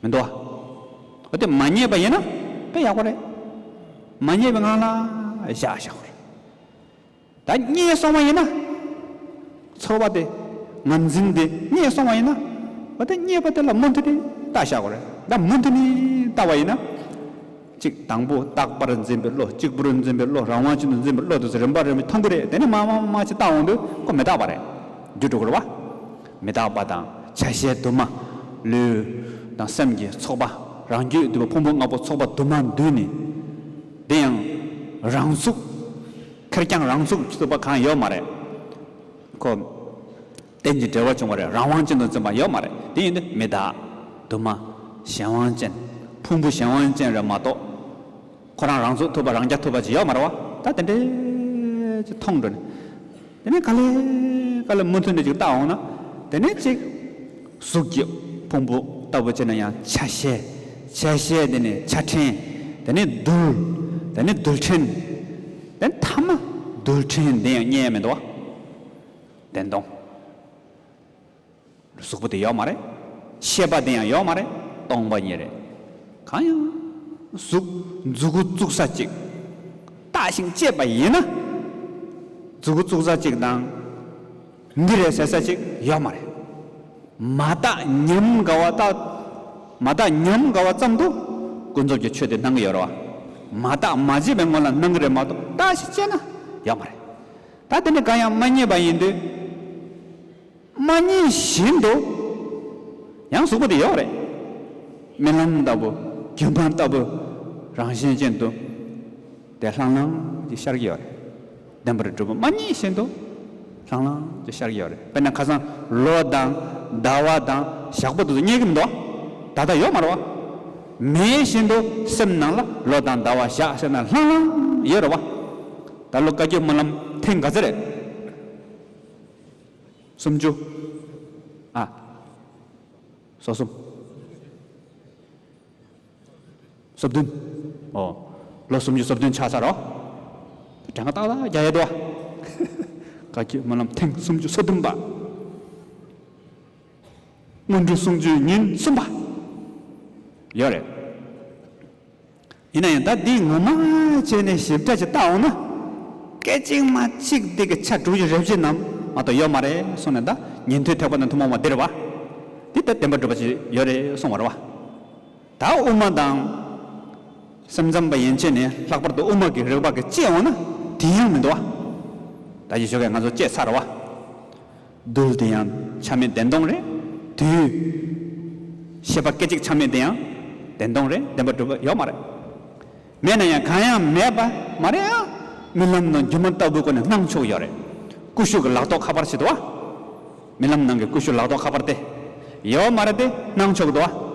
མི་འདུག་བ། འོ་དེ་མ་རྙེད་པ་ཡིན་ན་དཔེ་ཡག་པོ་རེད། མ་རྙེད་པའི་ངང་ལ་བཞག་བཞག་པ་རེད། ད་རྙེད་སོང་བ་ཡིན་ན། ཚོར་བ་དེ། ངར་འཛིན་དེ་རྙེད་སོང་བ་ཡིན་ན། འོ་དེ་རྙེད་པ་དེ་ལ་མུ་མཐུད་ནས་བལྟ་བཞག་པ་རེད། ད་མུ་མཐུད་ནས་བལྟ་བ་ཡིན་ན། གཅིག་དང་པོ་རྟག་པར་འཛིན་པའི་བློ། གཅིག་པུར་འཛིན་པའི་བློ། རང་དབང་ཅན་དུ་འཛིན་པའི་བློ་དེ་ཚོ་རིམ་པ་རིམ་པས་མཐོང་གི་རེད། དེ་ནས་མར་མར་མར་ཅིག་བལྟ་འོང་དུས་ཁོ་མི་རྟག་པ་རེད། འགྱུར་འགྲོ་གི་རེད་བ། མི་རྟག་པ་དང་ཆ་ཤས་དུ་མ། ལུས་དང་སེམས་ཀྱི་ཚོགས་པ་ རང་རྒྱུད་འདུས་པ་ཕུང་པོ་ལྔ་པོ་ཚོགས་པ་དུ་མ་འདུས་ནས། དེ་ཡང་རང་ཚུགས། ཁེར་རྐྱང་རང་ཚུགས་ཚུགས་པ་གང་ཡོད་མ་རེད། ཁོ། རྟེན་ཅིང་འབྲེལ་བར་འབྱུང་བ་རེད། རང་དབང་ཅན་དུ་འཛིན་པ་ཡོད་མ་རེད། དེ་ཡིན་དུས་མི་བདག་དུ་མ། གཞན་དབང་ཅན། ཕུང་པོ་གཞན་དབང་ཅན་རེད་མ་གཏོགས། ཁོ་རང་རང་ཚུགས་ཐུབ་པ་རང་རྐྱ་ཐུབ་པ་ཅིག་ཡོད་མ་རེད་བ། ད་དེ་འདྲའི་ཅིག་མཐོང་འགྲོ་ནས། དེ་ནས་ག་ལེ་ག་ལེ་མུ་མཐུད་ནས་ཅིག་བལྟ་འོང་ན། དེ་ནས་ཅིག་གཟུགས་ཀྱི་ཕུང་པོ་ལྟ་བུ་བྱས་ན་ཡང་ཆ་ཤས། ཆ་ཤས་དེ་ནས་ཆ་ཕྲན། དེ་ནས་རྡུལ། དེ་ནས་རྡུལ་ཕྲན། དེ་ནས་ཐ་མ་རྡུལ་ཕྲན་དེ་ཡང་རྙེད་ཡ་མི་འདུག་བ། བདེན་སྟོང་། གཟུགས་པོ་དེ་ཡོད་མ་རེད། ཤེས་པ་དེ་ཡང་ཡོད་མ་རེད། སྟོང་པ་ཉིད་རེད། གང་ཡང་། གཟུགས། མཛུ་གུ་བཙུགས་ས་གཅིག་བལྟ་ཞིང་དཔྱད་པ་ཡིན་ན། མཛུ་གུ་བཙུགས་ས་གཅིག་དང་། འདི་རེད་ཟེར་ས་གཅིག་ཡོད་མ་རེད། མ་བརྟགས་ཉམས་དགའ་བ་བརྟག་མ་བརྟགས་ཉམས་དགའ་བ་ཙམ་དུ་ཀུན་རྫོབ་ཀྱི་ཆོས་དེ་སྣང་གི་ཡོད་རེད་བ། མ་བརྟགས་མ་དཔྱད་པའི་སྔོན་ལ་སྣང་གི་རེད་མ་གཏོགས་བརྟགས་ཤིང་དཔྱད་ན་ཡོད་མ་རེད། ད་དེ་ནི་གང་ཡང་མ་རྙེད་པ་ཡིན་དུས། མ་རྙེད་བཞིན་དུ། ཡང་གཟུགས་པོ་དེ་ཡོད་རེད། རྨི་ལམ་ལྟ་བུ། སྒྱུ་མ་ལྟ་བུ། རང་བཞིན་ཅན་དུ། དེ་ལྷང་ལྷང་ཅིག་ཤར་གྱི་ཡོད་རེད། བདེན་པར་གྲུབ་པ་མ་རྙེད་བཞིན་དུ། ལྷང་ལྷང་ཅིག་ཤར་གྱི་ཡོད་རེད། དཔེར་ན་ཁ་སང་ལོ་དང་ཟླ་བ་དང་ཞག་པོ་དེ་ཚོ་རྙེད་ཀྱི་མི་འདུག་ད་ལྟ་ཡོད་མ་རེད་བ། མེད་བཞིན་དུ་སེམས་ནང་ལ་ལོ་དང་ཟླ་བ་ཞག་ཟེར་ན་ལྷང་ལྷང་ཡོད་རེད་བ། ད་ལོ་བཀའ་བརྒྱུད་སྨོན་ལམ་ཐེངས་ག་ཚོད་རེད། སུམ་ཅུ། ཨ། སོ་གསུམ། སོ་བདུན། ཨོ། ལོ་སུམ་ཅུ་སོ་བདུན་ཆགས་ཚར་རོ། གྲངས་ཀ་ཏག་ཏག་རྒྱག་ཡས་འདུག་བ། བཀའ་བརྒྱུད་སྨོན་ལམ་ཐེངས་སུམ་ཅུ་སོ་བདུན་པ། སྔོན་འགྲོ་གསུང་ཆོས་ཉིན་གསུམ་པ། ཡོད་རེད། ཡིན་ན་ཡང་ད་འདི་ངོ་མ་བྱས་ནས་ཞིབ་ཕྲ་ཅིག་བལྟ་འོང་ན། སྐད་ཅིག་མ་གཅིག་འདི་གི་ཆ་དྲུག་ཅུ་རེ་བཞི་ནམ་མ་གཏོགས་ཡོད་མ་རེད་གསུངས་ནས། ད་ཉན་ཐོས་ཐེག་པ་དང་ཐུན་མོང་བ་འདིར་བ། འདི་ད་བདེན་པར་གྲུབ་པ་ཅིག་ཡོད་རེད་གསུངས་པ་རེད་བ། ད་དབུ་མ་དང་། སེམས་ཙམ་པ་ཡན་ཆད་ནས་ལྷག་པར་དུ་དབུ་མ་གི་རིགས་པ་གི་དཔྱད་འོང་ན་དེ་ཡང་མི་འདུག་བ། ད་ཅི་ཞོགས་ཀས་ང་ཚོ་དཔྱད་ཚར་བ། རྡུལ་དེ་ཡང་ཆ་མེད་བདེན་སྟོང་རེད། དུས། ཤེས་པ་སྐད་ཅིག་ཆ་མེད་དེ་ཡང་བདེན་སྟོང་རེད། བདེན་པར་གྲུབ་པ་ཡོད་མ་རེད། མེད་ན་ཡང་གང་ཡང་མེད་པ་མ་རེད་ཨ། རྨི་ལམ་ནང་སྒྱུ་མ་ལྟ་བུའི་སྒོ་ནས་སྣང་ཆོག་ཡོད་རེད། ཀུ་ཤུ་གི་ལག་ཐོག་ཁ་པར་ཞིག་འདུག་བ། རྨི་ལམ་ནང་གི་ཀུ་ཤུ་ལག་ཐོག་ཁ་པར་དེ། ཡོད་མ་རེད་དེ་སྣང་ཆོག་འདུག་བ།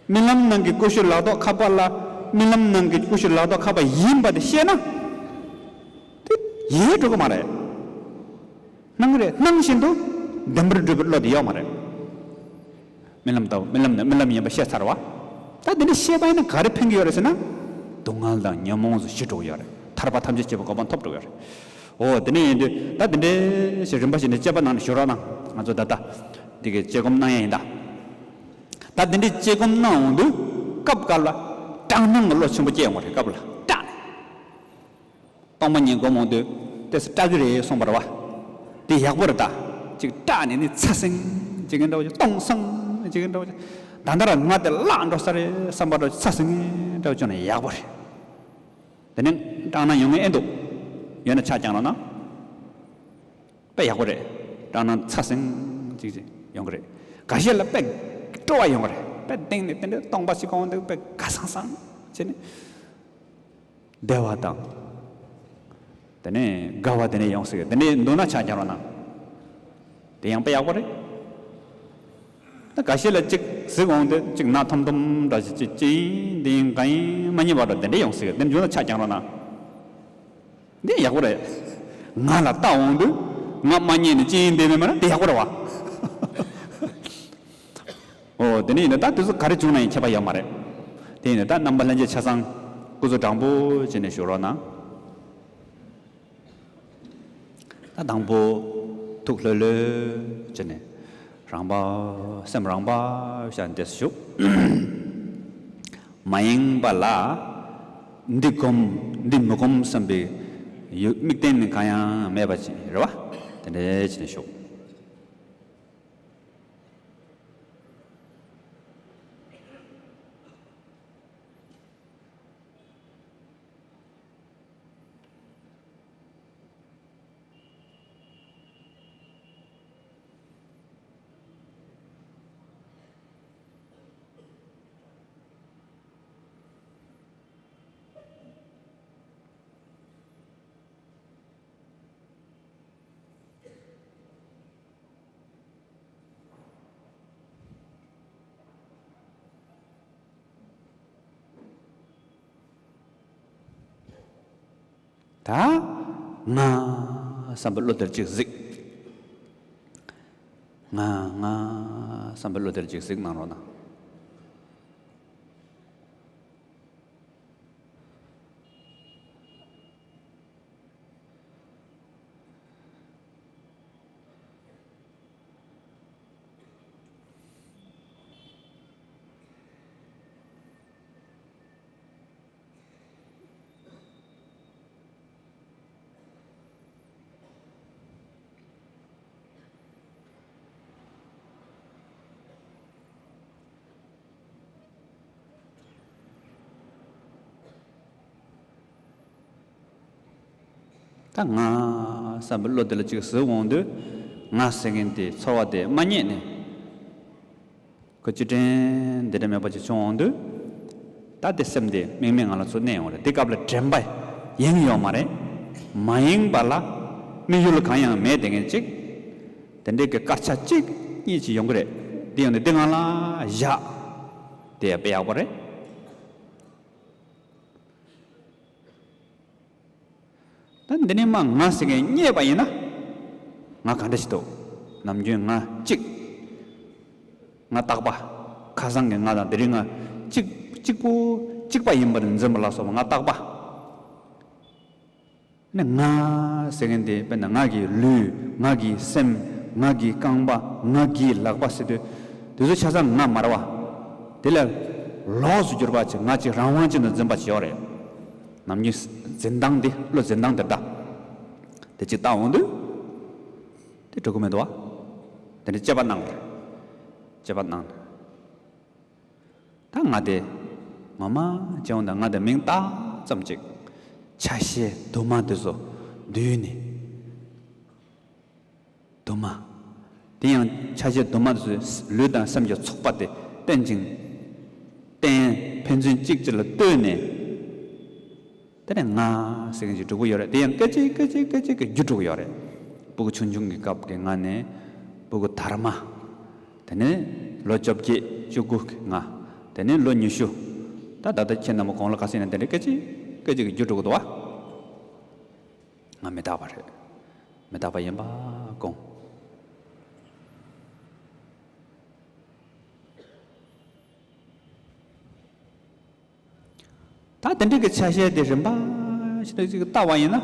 རྨི་ལམ་ནང་གི་ཀུ་ཤུ་ལག་ཐོག་ཁ་པར་ལ། རྨི་ལམ་ནང་གི་ཀུ་ཤུ་ལག་ཐོག་ཁ་པར་ཡིན་པ་དེ་ཤེས་ན། དེ་ཡལ་འགྲོ་གི་མ་རེད། སྣང་རེད། སྣང་བཞིན་དུ་བདེན་པར་གྲུབ་པའི་བློ་དེ་ཡོད་མ་རེད། རྨི་ལམ་ལྟ་བུ་རྨི་ལམ་ནི་རྨི་ལམ་ཡིན་པ་ཤེས་ཚར་བ། ད་འདི་འདྲ་ཤེས་པ་ཡིན་ན་ག་རེ་ཕན་གྱི་ཡོད་རེད་ཟེར་ན། སྡུག་བསྔལ་དང་ཉོན་མོངས་སུ་ཞི་འགྲོ་གི་ཡོད་རེད། ཐར་པ་ཐམས་ཅད་མཁྱེན་པའི་གོ་འཕང་ཐོབ་འགྲོ་གི་ཡོད་རེད། འོ་དེ་འདྲ་ཡིན་དུས་ད་འདི་འདྲའི་ཞིག་རིམ་པ་ཞིག་ནས་དཔྱད་པ་གནང་ནས་ཞུ་རོགས་གནང་། ང་ཚོ་ད་ལྟ་འདི་གའི་དཔྱད་སྒོམ་གནང་ཡ་ཡིན་ད། ད་འདི་འདྲའི་དཔྱད་སྒོམ་གནང་འོང་དུས་སྐབས་སྐབས་ལ་སྐྲག་སྣང་གི་བློ་ཆེན་པོ་སྐྱེ་ཡོང་བ་རེད། སྐབས་ལ་སྐྲག་ནས། སྟོང་པ་ཉིད་སྒོམ་འོང་དུས་ཏོག་ཙམ་སྐྲག་གི་རེད་གསུངས་པ་རེད་བ། དེ་ཡག་པོ་རེད་ད། ཅིག་སྐྲག་ནས་ནི་ཚ་སེང་ཅིག་གི་འདྲ་བོ་ཅིག་སྟོང་སང་ཅིག་གི་འདྲ་བོ་ཅིག་ད་ལྟ་ར་ང་དེ་བརླག་འགྲོ་ས་རེད་བསམ་པ་འདྲ་བོ་ཅིག་ཚ་སེང་གི་འདྲ་བོ་བྱུང་ན་ཡག་པོ་རེད། དེ་ནས་སྐྲག་སྣང་ཡོང་ངེས་ཨེ་འདུག་ཡོད་ན་ཆ་བརྐྱངས་རོགས་གནང་། དཔེ་ཡག་པོ་རེད། སྐྲག་སྣང་ཚ་སེང་ཅིག་ཅིག་ཡོང་གི་རེད། འགའ་ཤས་ལ་དཔེ་སྤྲོ་བ་ཡོང་གི་རེད། དཔེ་གཏིང་ནས་དེ་འདྲའི་སྟོང་པ་ཞིག་གོ་འོང་དུས་དཔེ་དགའ་སང་སང་བྱས་ནས། བདེ་བ་དང་། དེ་ནས་དགའ་བ་དེ་ནས་ཡོང་སྲིད། དེ་ནས་འདུག་ན་ཆ་བརྐྱངས་རོགས་གནང་། དེ་ཡང་དཔེ་ཡག་པོ་རེད། ད་འགའ་ཤས་ལ་གཅིག་གཟིགས་འོང་དུས་གཅིག་ན་ཐོམ་ཐོམ་འདྲ་ཞིག་ཅིག་ཅི་ཡིན་འདི་ཡིན་ག་ཡིན་མ་རྙེད་པ་འདྲ་དེ་འདྲ་ཡོང་སྲིད། དེ་འདུག་ན་ཆ་བརྐྱངས་རོགས་གནང་། འདི་ཡག་པོ་རེད། ང་ལ་བལྟ་འོང་དུས་ང་མ་རྙེད་ནས་ཅི་ཡིན་འདི་མེད་མེད་ན་འདི་ཡག་པོ་རེད་བ། འོ་དེ་ནས་ཡིན་ན་ད་དུས་ཚོད་ག་རེ་བྱུང་ན་ཡང་ཁྱད་པར་ཡོད་མ་རེད། དེ་ཡིན་ན་ད་རྣམ་པ་ལྷན་རྒྱས་ཆ་ཚང་སྐུ་གཟུགས་དྲང་པོ་བྱས་ནས་བཞུགས་རོགས་གནང་། ད་དང་པོ་ཐུགས་ལྷོད་ལྷོད་བྱས་ནས་རང་བབས་སེམས་རང་བབས་བཞག་འདིར་བཞུགས། མ་ཡེངས་པ་ལ་འདི་སྒོམ་འདི་མི་སྒོམ་བསམ་པའི་ཡུལ་དམིགས་རྟེན་གང་ཡང་མེད་པ་ཅིག་རེད་བ། དེ་འདྲ་བྱས་ནས་བཞུགས། ད་ང་བསམ་པའི་བློ་དེར་ཅིག་གཟིགས། ང་ང་བསམ་པའི་བློ་དེར་ཅིག་གཟིགས་གནང་རོགས་གནང་། ད་ང་བསམ་པའི་བློ་དེ་ལ་ཅིག་གཟིགས་འོང་དུས། ང་ཟེར་མཁན་དེ་ཚོར་བ་དེ་མ་རྙེད་ནས། ཁོ་ཅི་དྲན་འདི་འདྲ་མེད་པ་ཅིག་བྱུང་འོང་དུས། ད་དེ་སེམས་དེ་དམིགས་མེད་ངང་ལ་ཚུར་གནས་ཡོང་རེད། དེ་སྐབས་ལ་དྲན་པ་ཡེངས་ཡོད་མ་རེད། མ་ཡེངས་པ་ལ་དམིགས་ཡུལ་གང་ཡང་མེད་དེ་ངས་ཅིག་དེ་འདྲའི་གི་སྐར་ཆ་གཅིག་གཉིས་ཅིག་ཡོང་གི་རེད། དེ་ཡོང་དུས་དེ་ངང་ལ་བཞག་དེ་ཡག་པོ་ཡག་པོ་རེད། ད་འདི་ནས་མ་ང་ཟེར་མཁན་རྙེད་པ་ཡིན་ན། ང་ག་འདྲ་ཞིག་འདུག་ནམ་རྒྱུན་ང་གཅིག་ང་རྟག་པ། ཁ་སང་གི་ང་དང་དེ་རིང་ང་གཅིག་གཅིག་པོ་གཅིག་པ་ཡིན་པར་འཛིན་པ་ལ་སོགས་པ་ང་རྟག་པ། ནི་ང་ཟེར་མཁན་དེ་དཔེར་ན་ང་གི་ལུས། ང་གི་སེམས། ང་གི་རྐང་པ། ང་གི་ལག་པ་ཟེར་དུས། དེ་ཚོ་ཆ་ཚང་ང་མ་རེད་བ། དེ་ལ་ལོགས་སུ་གྱུར་པ་ཅིག་ང་ཅིག་རང་དབང་ཅན་དུ་འཛིན་པ་ཅིག་ཡོད་རེད། ནམ་རྒྱུན་འཛིན་སྟངས་དེ། བློ་འཛིན་སྟངས་དེ་ལྟ། དེ་ཅིག་བལྟ་འོང་དུས། དེ་འགྲོ་གི་མི་འདུག་བ། དེ་ནི་དཔྱད་པ་གནང་རེད། དཔྱད་པ་གནང་། ད་ང་དེ་ངོ་མ་བྱས་འོང་ད་ང་དེ་མིང་བཏགས་ཙམ་ཅིག་ཆ་ཤས་དུ་མ་དེ་ཚོ་བསྡུས་ནས། དུ་མ། དེ་ཡང་ཆ་ཤས་དུ་མ་དེ་ཚོས་ལུས་དང་སེམས་ཀྱི་ཚོགས་པ་དེ་བསྟན་ཅིང་། བསྟན། ཕན་ཚུན་གཅིག་གཅིག་ལ་ལྟོས་ནས། དེ་ནས་ང་ཟེར་མཁན་ཅིག་གྲུབ་ཀྱི་ཡོད་རེད། དེ་ཡང་སྐད་ཅིག་སྐད་ཅིག་སྐད་ཅིག་གིས་འགྱུར་འགྲོ་གི་ཡོད་རེད། སྤུ་གུ་ཆུང་ཆུང་གི་སྐབས་ཀྱི་ང་ནས་སྤུ་གུ་དར་མ། དེ་ནས་ལོ་བཅོ་བརྒྱད་བཅུ་དགུ་གི་ང་། དེ་ནས་ལོ་ཉི་ཤུ། ད་ད་ལྟ་ཁྱེད་རྣམ་པ་གོང་ལ་ག་ཟེར་ན་དེ་འདྲ་སྐད་ཅིག་སྐད་ཅིག་གིས་འགྱུར་འགྲོ་གི་འདུག་བ། ང་མི་རྟག་པ་རེད། མི་རྟག་པ་ཡིན་པ་དགོངས། ད་དེ་འདྲ་གི་ཆ་ཤས་དེ་རིམ་པ་ཞིག་ཏུ་ཅིག་བལྟ་བ་ཡིན་ན།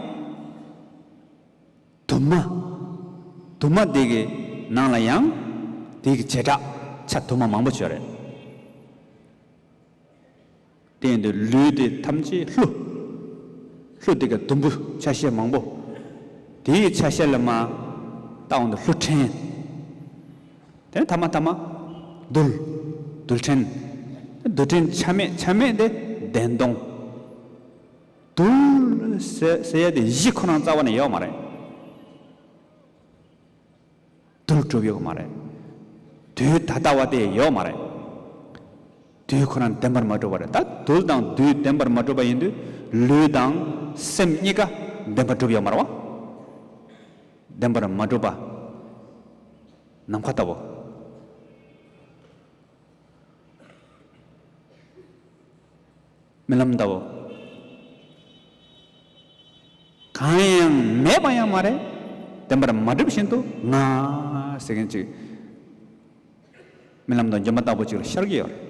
དུ་མ། དུ་མ་དེ་གི་ནང་ལ་ཡང་དེ་གི་བྱེ་བྲག་ཆ་དུ་མ་མང་པོ་ཅིག་ཡོད་རེད། དེ་ཡིན་དུས་ལུས་དེ་ཐམས་ཅད་ལྷུ། ལྷུ་དེ་ག་དུམ་བུ་ཆ་ཤས་མང་པོ། དེའི་ཆ་ཤས་ལ་མ་བལྟ་འོང་དུས་ལྷུ་ཕྲན། དེ་ནས་ཐ་མ་ཐ་མ་རྡུལ། རྡུལ་ཕྲན། རྡུལ་ཕྲན་ཆ་མེད། ཆ་མེད་དེ་བདེན་སྟོང་། རྡུལ་ཟེར་ཟེར་ཡ་དེ་གཞི་ཁོ་རང་རྩ་བ་ནས་ཡོད་མ་རེད། རྡུལ་གྲུབ་ཡོད་མ་རེད། རྡུལ་ད་ལྟ་བ་དེ་ཡོད་མ་རེད། རྡུལ་ཁོ་རང་བདེན་པར་མ་གྲུབ་པ་རེད། ད་རྡུལ་དང་རྡུལ་བདེན་པར་མ་གྲུབ་པ་ཡིན་དུས་ལུས་དང་སེམས་གཉིས་ཀ་བདེན་པར་གྲུབ་ཡོད་མ་རེད་བ། བདེན་པར་མ་གྲུབ་པ། ནམ་མཁའ་ལྟ་བུ། རྨི་ལམ་ལྟ་བུ། གང་ཡང་མེད་པ་ཡང་མ་རེད། བདེན་པར་མ་གྲུབ་བཞིན་དུ་ང་ཟེར་མཁན་ཅིག་རྨི་ལམ་དང་སྒྱུ་མ་ལྟ་བུ་ཅིག་ལ་ཤར་གྱི་ཡོད་རེད།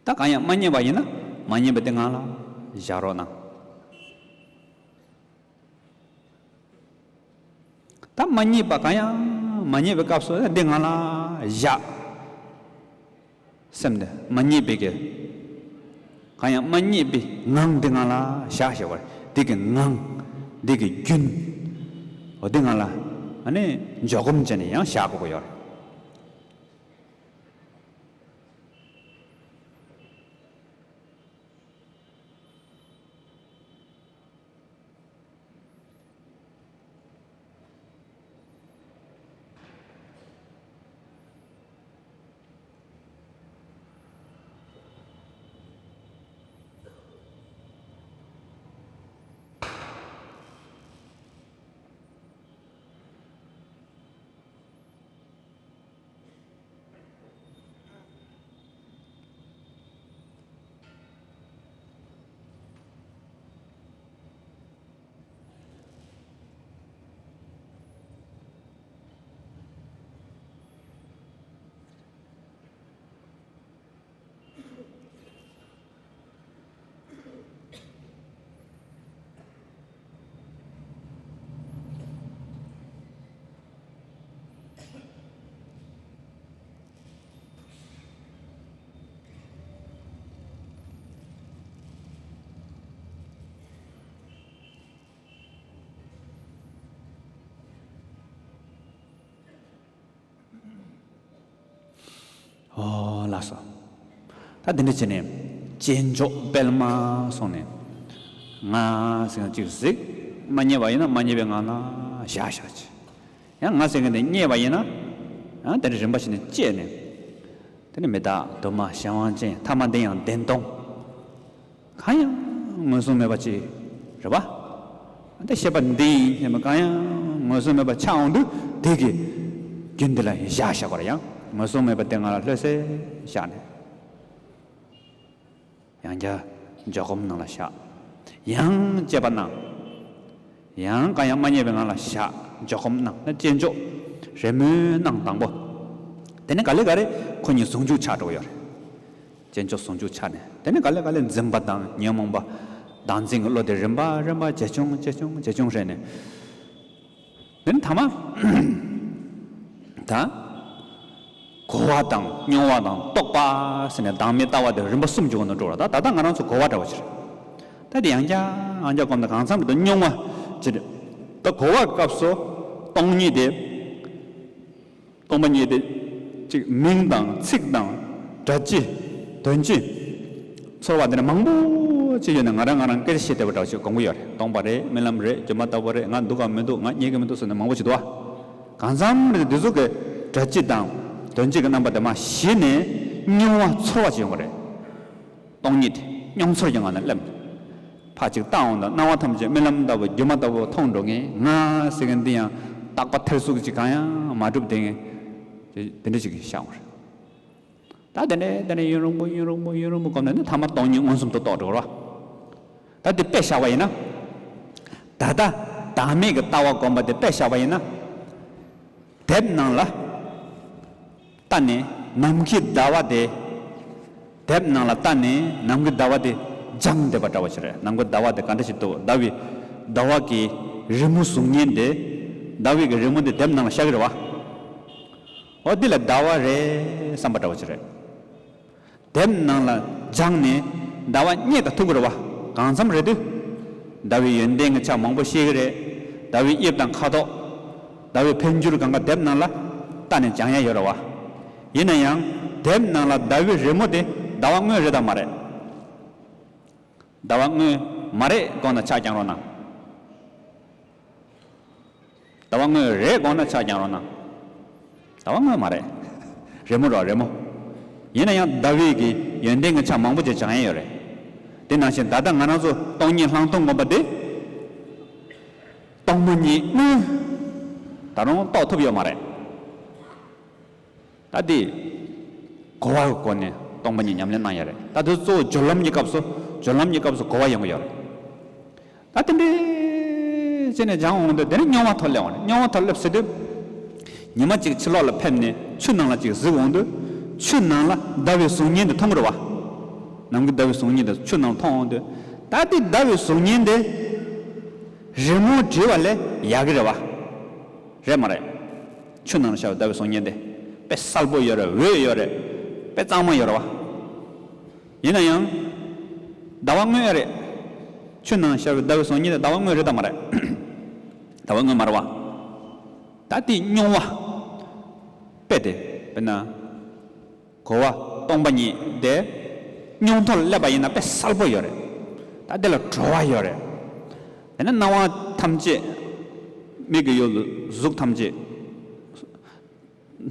ད་གང་ཡང་མ་རྙེད་པ་ཡིན་ན་མ་རྙེད་པ་དེ་ངང་ལ་བཞག་རོགས་གནང་། ད་མ་རྙེད་པ་གང་ཡང་མ་རྙེད་པའི་སྐབས་སུ་འདི་ངང་ལ་བཞག་སེམས་འདི་མ་རྙེད་པའི་གི། གང་ཡང་མ་རྙེད་པའི་ངང་འདི་ངང་ལ་བཞག་ཞེས་པ་འདི་གི་ངང་། འདི་གི་རྒྱུན། འོ་འདི་ངང་ལ་ཨ་ནི་འཇོག་སྒོམ་བྱས་ནས་ཡང་བཞག་དགོས་ཀྱི་ཡོད་རེད། ཨོ་ལགས་སོ། ད་དེ་འདྲ་བྱས་ནས་སྤྱན་མཆོག་དཔལ་མ་སོང་ནས། ང་ཟེར་ན་ཅིག་གཟིགས། མ་རྙེད་པ་ཡིན་ན་མ་རྙེད་པའི་ངང་ལ་བཞག་བཞག་ཅིག། ཡང་ང་ཟེར་མཁན་དེ་རྙེད་པ་ཡིན་ན། ཡང་དེ་འདྲ་རིམ་པ་བྱས་ནས་བཅད་ནས། དེ་ནི་མི་རྟག་དུ་མ་གཞན་དབང་ཅན། ཐ་མ་འདི་ཡང་བདེན་སྟོང་། གང་ཡང་མངོན་སུམ་མེད་པ་ཅིག་རེད་པ། འདི་ཤེས་པ་འདི་ཡིན་ཞེས་པ་གང་ཡང་མངོན་སུམ་མེད་པ་ཆགས་འོང་དུས། དེ་གི་རྒྱུན་འདི་ལ་བཞག་བཞག་པར་ཡང་མངོན་སུམ་མེད་པ་དེ་ང་ལ་ལྷོད་སེ་བཞག་ནས། ཡང་བསྐྱར་འཇོག་སྒོམ་ནང་ལ་བཞག། ཡང་དཔྱད་པ་གནང་། ཡང་གང་ཡང་མ་རྙེད་པའི་ངང་ལ་བཞག། འཇོག་སྒོམ་གནང་ན་སྤྱན་མཆོག་རེ་སྨོན་གནང་དང་པོ། དེ་ནས་ག་ལེ་ག་ལེ་ཁོ་གཉིས་ཟུང་འཇུག་ཆགས་འགྲོ་གི་ཡོད་རེད། སྤྱན་མཆོག་ཟུང་འཇུག་ཆགས་ནས། དེ་ནས་ག་ལེ་ག་ལེ་འཛིན་པ་དང་ཉོན་མོངས་པ་བདག་འཛིན་གྱི་བློ་དེ་རིམ་པ་རིམ་པ་ཇེ་ཆུང་ཇེ་ཆུང་ཇེ་ཆུང་རེད་ནས། དེ་ནས་ཐ་མ་ད་གོ་བ་དང་མྱོང་བ་དང་རྟོག་པ་ཟེར་ནས་བདག་མེད་ལྟ་བ་དེ་རིམ་པ་གསུམ་གྱི་སྒོ་ནས་འགྲོ་བ། ད་ད་ལྟ་ང་རང་ཚོ་གོ་བ་འདྲ་བོ་ཅིག་རེད། ད་དེ་ཡང་བསྐྱར་ཡང་བསྐྱར་སྒོམ་ན་གང་འཚམ་རེད་དོ། མྱོང་བ་ཅིག་རེད། ད་གོ་བ་སྐབས་སུ་སྟོང་ཉིད་དེ། སྟོང་པ་ཉིད་དེ་ཅིག་མིང་དང་ཚིག་དང་སྒྲ་སྤྱི། དོན་སྤྱི། ཚོར་བ་འདི་འདྲ་མང་པོ་ཅིག་ཡོད་ནས། ང་རང་ང་རང་སྐད་ཆ་བཤད་བསྡད་པ་འདྲ་བོ་ཞིག་སྒོམ་གྱི་ཡོད་རེད། སྟོང་པ་རེད། རྨི་ལམ་རེད། སྒྱུ་མ་ལྟ་བུ་རེད། ང་འདུག་གམ་མི་འདུག་ང་རྙེད་ཀྱི་མི་འདུག་ཟེར་ནས་མང་པོ་ཞིག་འདུག་བ། གང་འཚམ་རེད་དེ་ཚོ་གི་སྒྲ་སྤྱི་དང་དོན་སྤྱི་གི་རྣམ་པ་དེ་མར་ཞི་ནས་མྱོང་བ་ཚོར་བ་ཅིག་ཡོང་གི་རེད། སྟོང་ཉིད་དེ་མྱོང་ཚོར་གྱི་ངང་ནས་སླེབས། ཕར་ཅིག་བལྟ་འོང་དང་སྣང་བ་ཐམས་ཅད་རྨི་ལམ་ལྟ་བུ་སྒྱུ་མ་ལྟ་བུ་མཐོང་འགྲོ་ངེས། ང་ཟེར་མཁན་འདི་ཡང་རྟག་པ་ཐེར་ཟུག་ཅིག་གང་ཡང་མ་གྲུབ་བསྡད་མཁན་དེ་འདྲ་ཅིག་ཤར་འོང་རེད། ད་དེ་ནས་དེ་ནས་ཡུན་རིང་པོ་ཡུན་རིང་པོ་ཡུན་རིང་པོ་སྒོམ་ནས་ནི་ཐ་མ་སྟོང་ཉིད་མངོན་སུམ་དུ་རྟོགས་འགྲོ་རོ། ད་དེ་དཔེ་བཞག་པ་ཡིན་ན། ད་ལྟ་བདག་མེད་ཀྱི་ལྟ་བ་སྒོམ་པ་དེ་དཔེ་བཞག་པ་ཡིན་ན། དེབ་ནང་ལ་ལྟ་ནས་ནམ་མཁའི་ཟླ་བ་དེ། དེབ་ནང་ལ་ལྟ་ནས་ནམ་མཁའི་ཟླ་བ་དེ་སྦྱངས་བསྡད་པ་འདྲ་བོ་ཞིག་རེད། ནམ་མཁའི་ཟླ་བ་དེ་ག་འདྲ་ཞིག་འདུག་ཟླ་བའི་ཟླ་བ་གི་རི་མོ་གཟུགས་བརྙན་དེ། ཟླ་བའི་གི་རི་མོ་དེ་དེབ་ནང་ལ་ཤར་གི་རེད་བ། འོ་འདི་ལ་ཟླ་བ་རེད་བསམ་པ་འདྲ་བོ་ཞིག་རེད། དེབ་ནང་ལ་སྦྱངས་ནས་ཟླ་བ་རྙེད་དང་ཐུག་གི་རེད་བ། གང་འཚམ་རེད་དུས། ཟླ་བའི་ཡོན་ཏན་གྱི་ཆ་མང་པོ་ཤེས་ཀྱི་རེད། ཟླ་བའི་དབྱིབས་དང་ཁ་དོག་ཟླ་བའི་འཕེལ་འགྱུར་གང་ག་དེབ་ནང་ལ་ལྟ་ནས་སྦྱང་ཡ་ཡོད་རེད་བ། ཡིན་ན་ཡང་དེབ་ནང་ལ་ཟླ་བའི་རི་མོ་དེ་ཟླ་བ་དངོས་རེད་དམ་མ་རེད། ཟླ་བ་དངོས་མ་རེད་དགོངས་ན་ཆ་རྐྱང་རོགས་གནང་། ཟླ་བ་དངོས་རེད་དགོངས་ན་ཆ་རྐྱང་རོགས་གནང་། ཟླ་བ་དངོས་མ་རེད། རི་མོ་རོ་རི་མོ། ཡིན་ན་ཡང་ཟླ་བའི་གི་ཡོན་ཏན་གྱི་ཆ་མང་པོ་ཅིག་སྦྱང་ཡས་ཡོད་རེད། དེ་ནང་བཞིན་ད་ལྟ་ང་རང་ཚོ་སྟོང་ཉིད་ལྷག་མཐོང་སྒོམ་པ་དེ། སྟོང་པ་ཉིད་དངོས། ད་རུང་རྟོགས་ཐུབ་ཡོད་མ་རེད། ད་དེ། གོ་བ་གི་སྒོ་ནས་སྟོང་པ་ཉིད་ཉམས་ལེན་གནང་ཡ་རེད། ད་དེ་གཙོ་བོ་སྦྱོར་ལམ་གྱི་སྐབས་སུ་སྦྱོར་ལམ་གྱི་སྐབས་སུ་གོ་བ་ཡོང་གི་ཡོད་རེད། ད་དེ་འདྲའི་བྱས་ནས་སྦྱང་འོང་དུས་དེ་ནས་མྱོང་བ་ཐོག་སླེབས་འོང་རེད། མྱོང་བ་ཐོག་སླེབས་ཟེར་དུས། ཉི་མ་གཅིག་ཕྱི་ལོགས་ལ་ཕེབས་ནས་ཆུ་ནང་ལ་གཅིག་གཟིགས་འོང་དུས། ཆུ་ནང་ལ་ཟླ་བའི་གཟུགས་བརྙན་དེ་མཐོང་གི་རེད་བ། ནམ་མཁའི་ཟླ་བའི་གཟུགས་བརྙན་དེ་ཆུ་ནང་ལ་མཐོང་འོང་དུས། ད་དེ་ཟླ་བའི་གཟུགས་བརྙན་དེ། རི་མོ་བྲིས་པ་ལས་ཡག་གི་རེད་བ། རེད་མ་རེད། ཆུ་ནང་ལ་ཤར་བའི་ཟླ་བའི་གཟུགས་བརྙན་དེ། དཔེ་གསལ་པོ་ཡོད་རེད། འོད་ཡོད་རེད། དཔེ་གཙང་མ་ཡོད་རེད་བ། ཡིན་ན་ཡང་། ཟླ་བ་དངོས་རེད། ཆུ་ནང་ཤར་བའི་ཟླ་བའི་གཟུགས་བརྙན་དེ་ཟླ་བ་དངོས་རེད་དམ་མ་རེད། ཟླ་བ་དངོས་མ་རེད་བ། ད་དེ་མྱོང་བ། དཔེ་དེ། དཔེར་ན། གོ་བ་སྟོང་པ་ཉིད་དེ། མྱོང་ཐོག་ལ་སླེབས་པ་ཡིན་ན་དཔེ་གསལ་པོ་ཡོད་རེད། ད་དེ་ལ་བྲོ་བ་ཡོད་རེད། དེ་ནས་སྣང་བ་ཐམས་ཅད། མིག་གི་ཡུལ་གཟུགས་ཐམས་ཅད།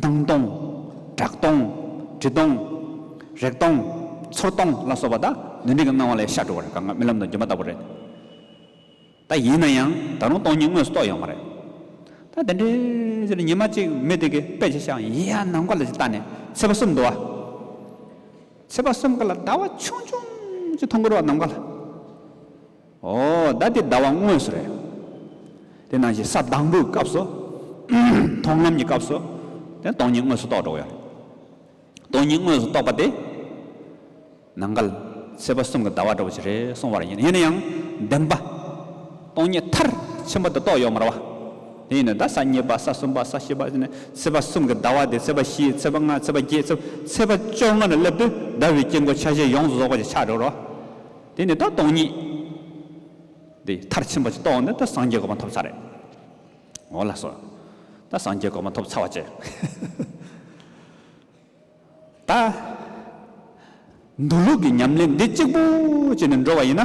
སྣང་སྟོང་། གྲགས་སྟོང་། དྲི་སྟོང་། རེག་སྟོང་། ཚོར་སྟོང་ལ་སོགས་པ་དག་འདི་འདྲ་གི་སྣང་བ་ལ་ཤར་འགྲོ་བ་རེད། གང་ག་རྨི་ལམ་དང་སྒྱུ་མ་ལྟ་བུ་རེད། ད་ཡིན་ན་ཡང་ད་རུང་སྟོང་ཉིད་དངོས་སུ་རྟོགས་ཡོད་མ་རེད། ད་དེ་འདྲའི་ཟེར་ཉི་མ་གཅིག་མི་དེ་གིས་དཔེ་ཆ་བཞག་ཡ་ནམ་མཁའ་ལ་ཅིག་ལྟ་ནས་ཚེས་པ་གསུམ་འདུག་བ། ཚེས་པ་གསུམ་ག་ལ་ཟླ་བ་ཆུང་ཆུང་ཅིག་མཐོང་གི་རེད་བ་ནམ་མཁའ་ལ། ཨོ་ད་དེ་ཟླ་བ་དངོས་སུ་རེད། དེ་ནང་བཞིན་ས་དང་པོའི་སྐབས་སུ། མཐོང་ལམ་གྱི་སྐབས་སུ། དེ་སྟོང་ཉིད་དངོས་སུ་རྟོགས་འགྲོ་གི་ཡོད་རེད། སྟོང་ཉིད་དངོས་སུ་རྟོགས་པ་དེ། ནམ་མཁའ་ལ་ཚེས་པ་གསུམ་གྱི་ཟླ་བ་འདྲ་བོ་ཞིག་རེད་གསུངས་པ་རེད། ཡིན་ཡིན་ན་ཡང་བདེན་པ། སྟོང་ཉིད་མཐར་ཕྱིན་པ་དེ་རྟོགས་ཡོད་མ་རེད་བ། དེ་ཡིན་ན་ད་ས་གཉིས་པ་ས་གསུམ་པ་ས་བཞི་པ་ཟེར་ནས་ཚེས་པ་གསུམ་གྱི་ཟླ་བ་དེ་ཚེས་པ་བཞི་ཚེས་པ་ལྔ་ཚེས་པ་བརྒྱད་ཚེས་ཚེས་པ་བཅོ་ལྔ་ལ་སླེབས་དུས་ཟླ་བའི་དཀྱིལ་འཁོར་ཆ་ཤས་ཡོངས་སུ་རྫོགས་པ་ཞིག་ཆགས་འགྲོ་རོ། དེ་ནི་ད་སྟོང་ཉིད་དེ་མཐར་ཕྱིན་པ་ཞིག་རྟོགས་ནས་ད་སངས་རྒྱས་གོ་འཕང་ཐོབ་ཚར་རེད། འོ་ལགས་སོ། ད་སངས་རྒྱས་གོ་འཕང་ཐོབ་ཚར་བ་བྱས། ད་ མདོ་ལུགས་ཀྱི་ཉམས་ལེན་འདི་གཅིག་པུ་བྱས་ནས་འགྲོ་བ་ཡིན་ན།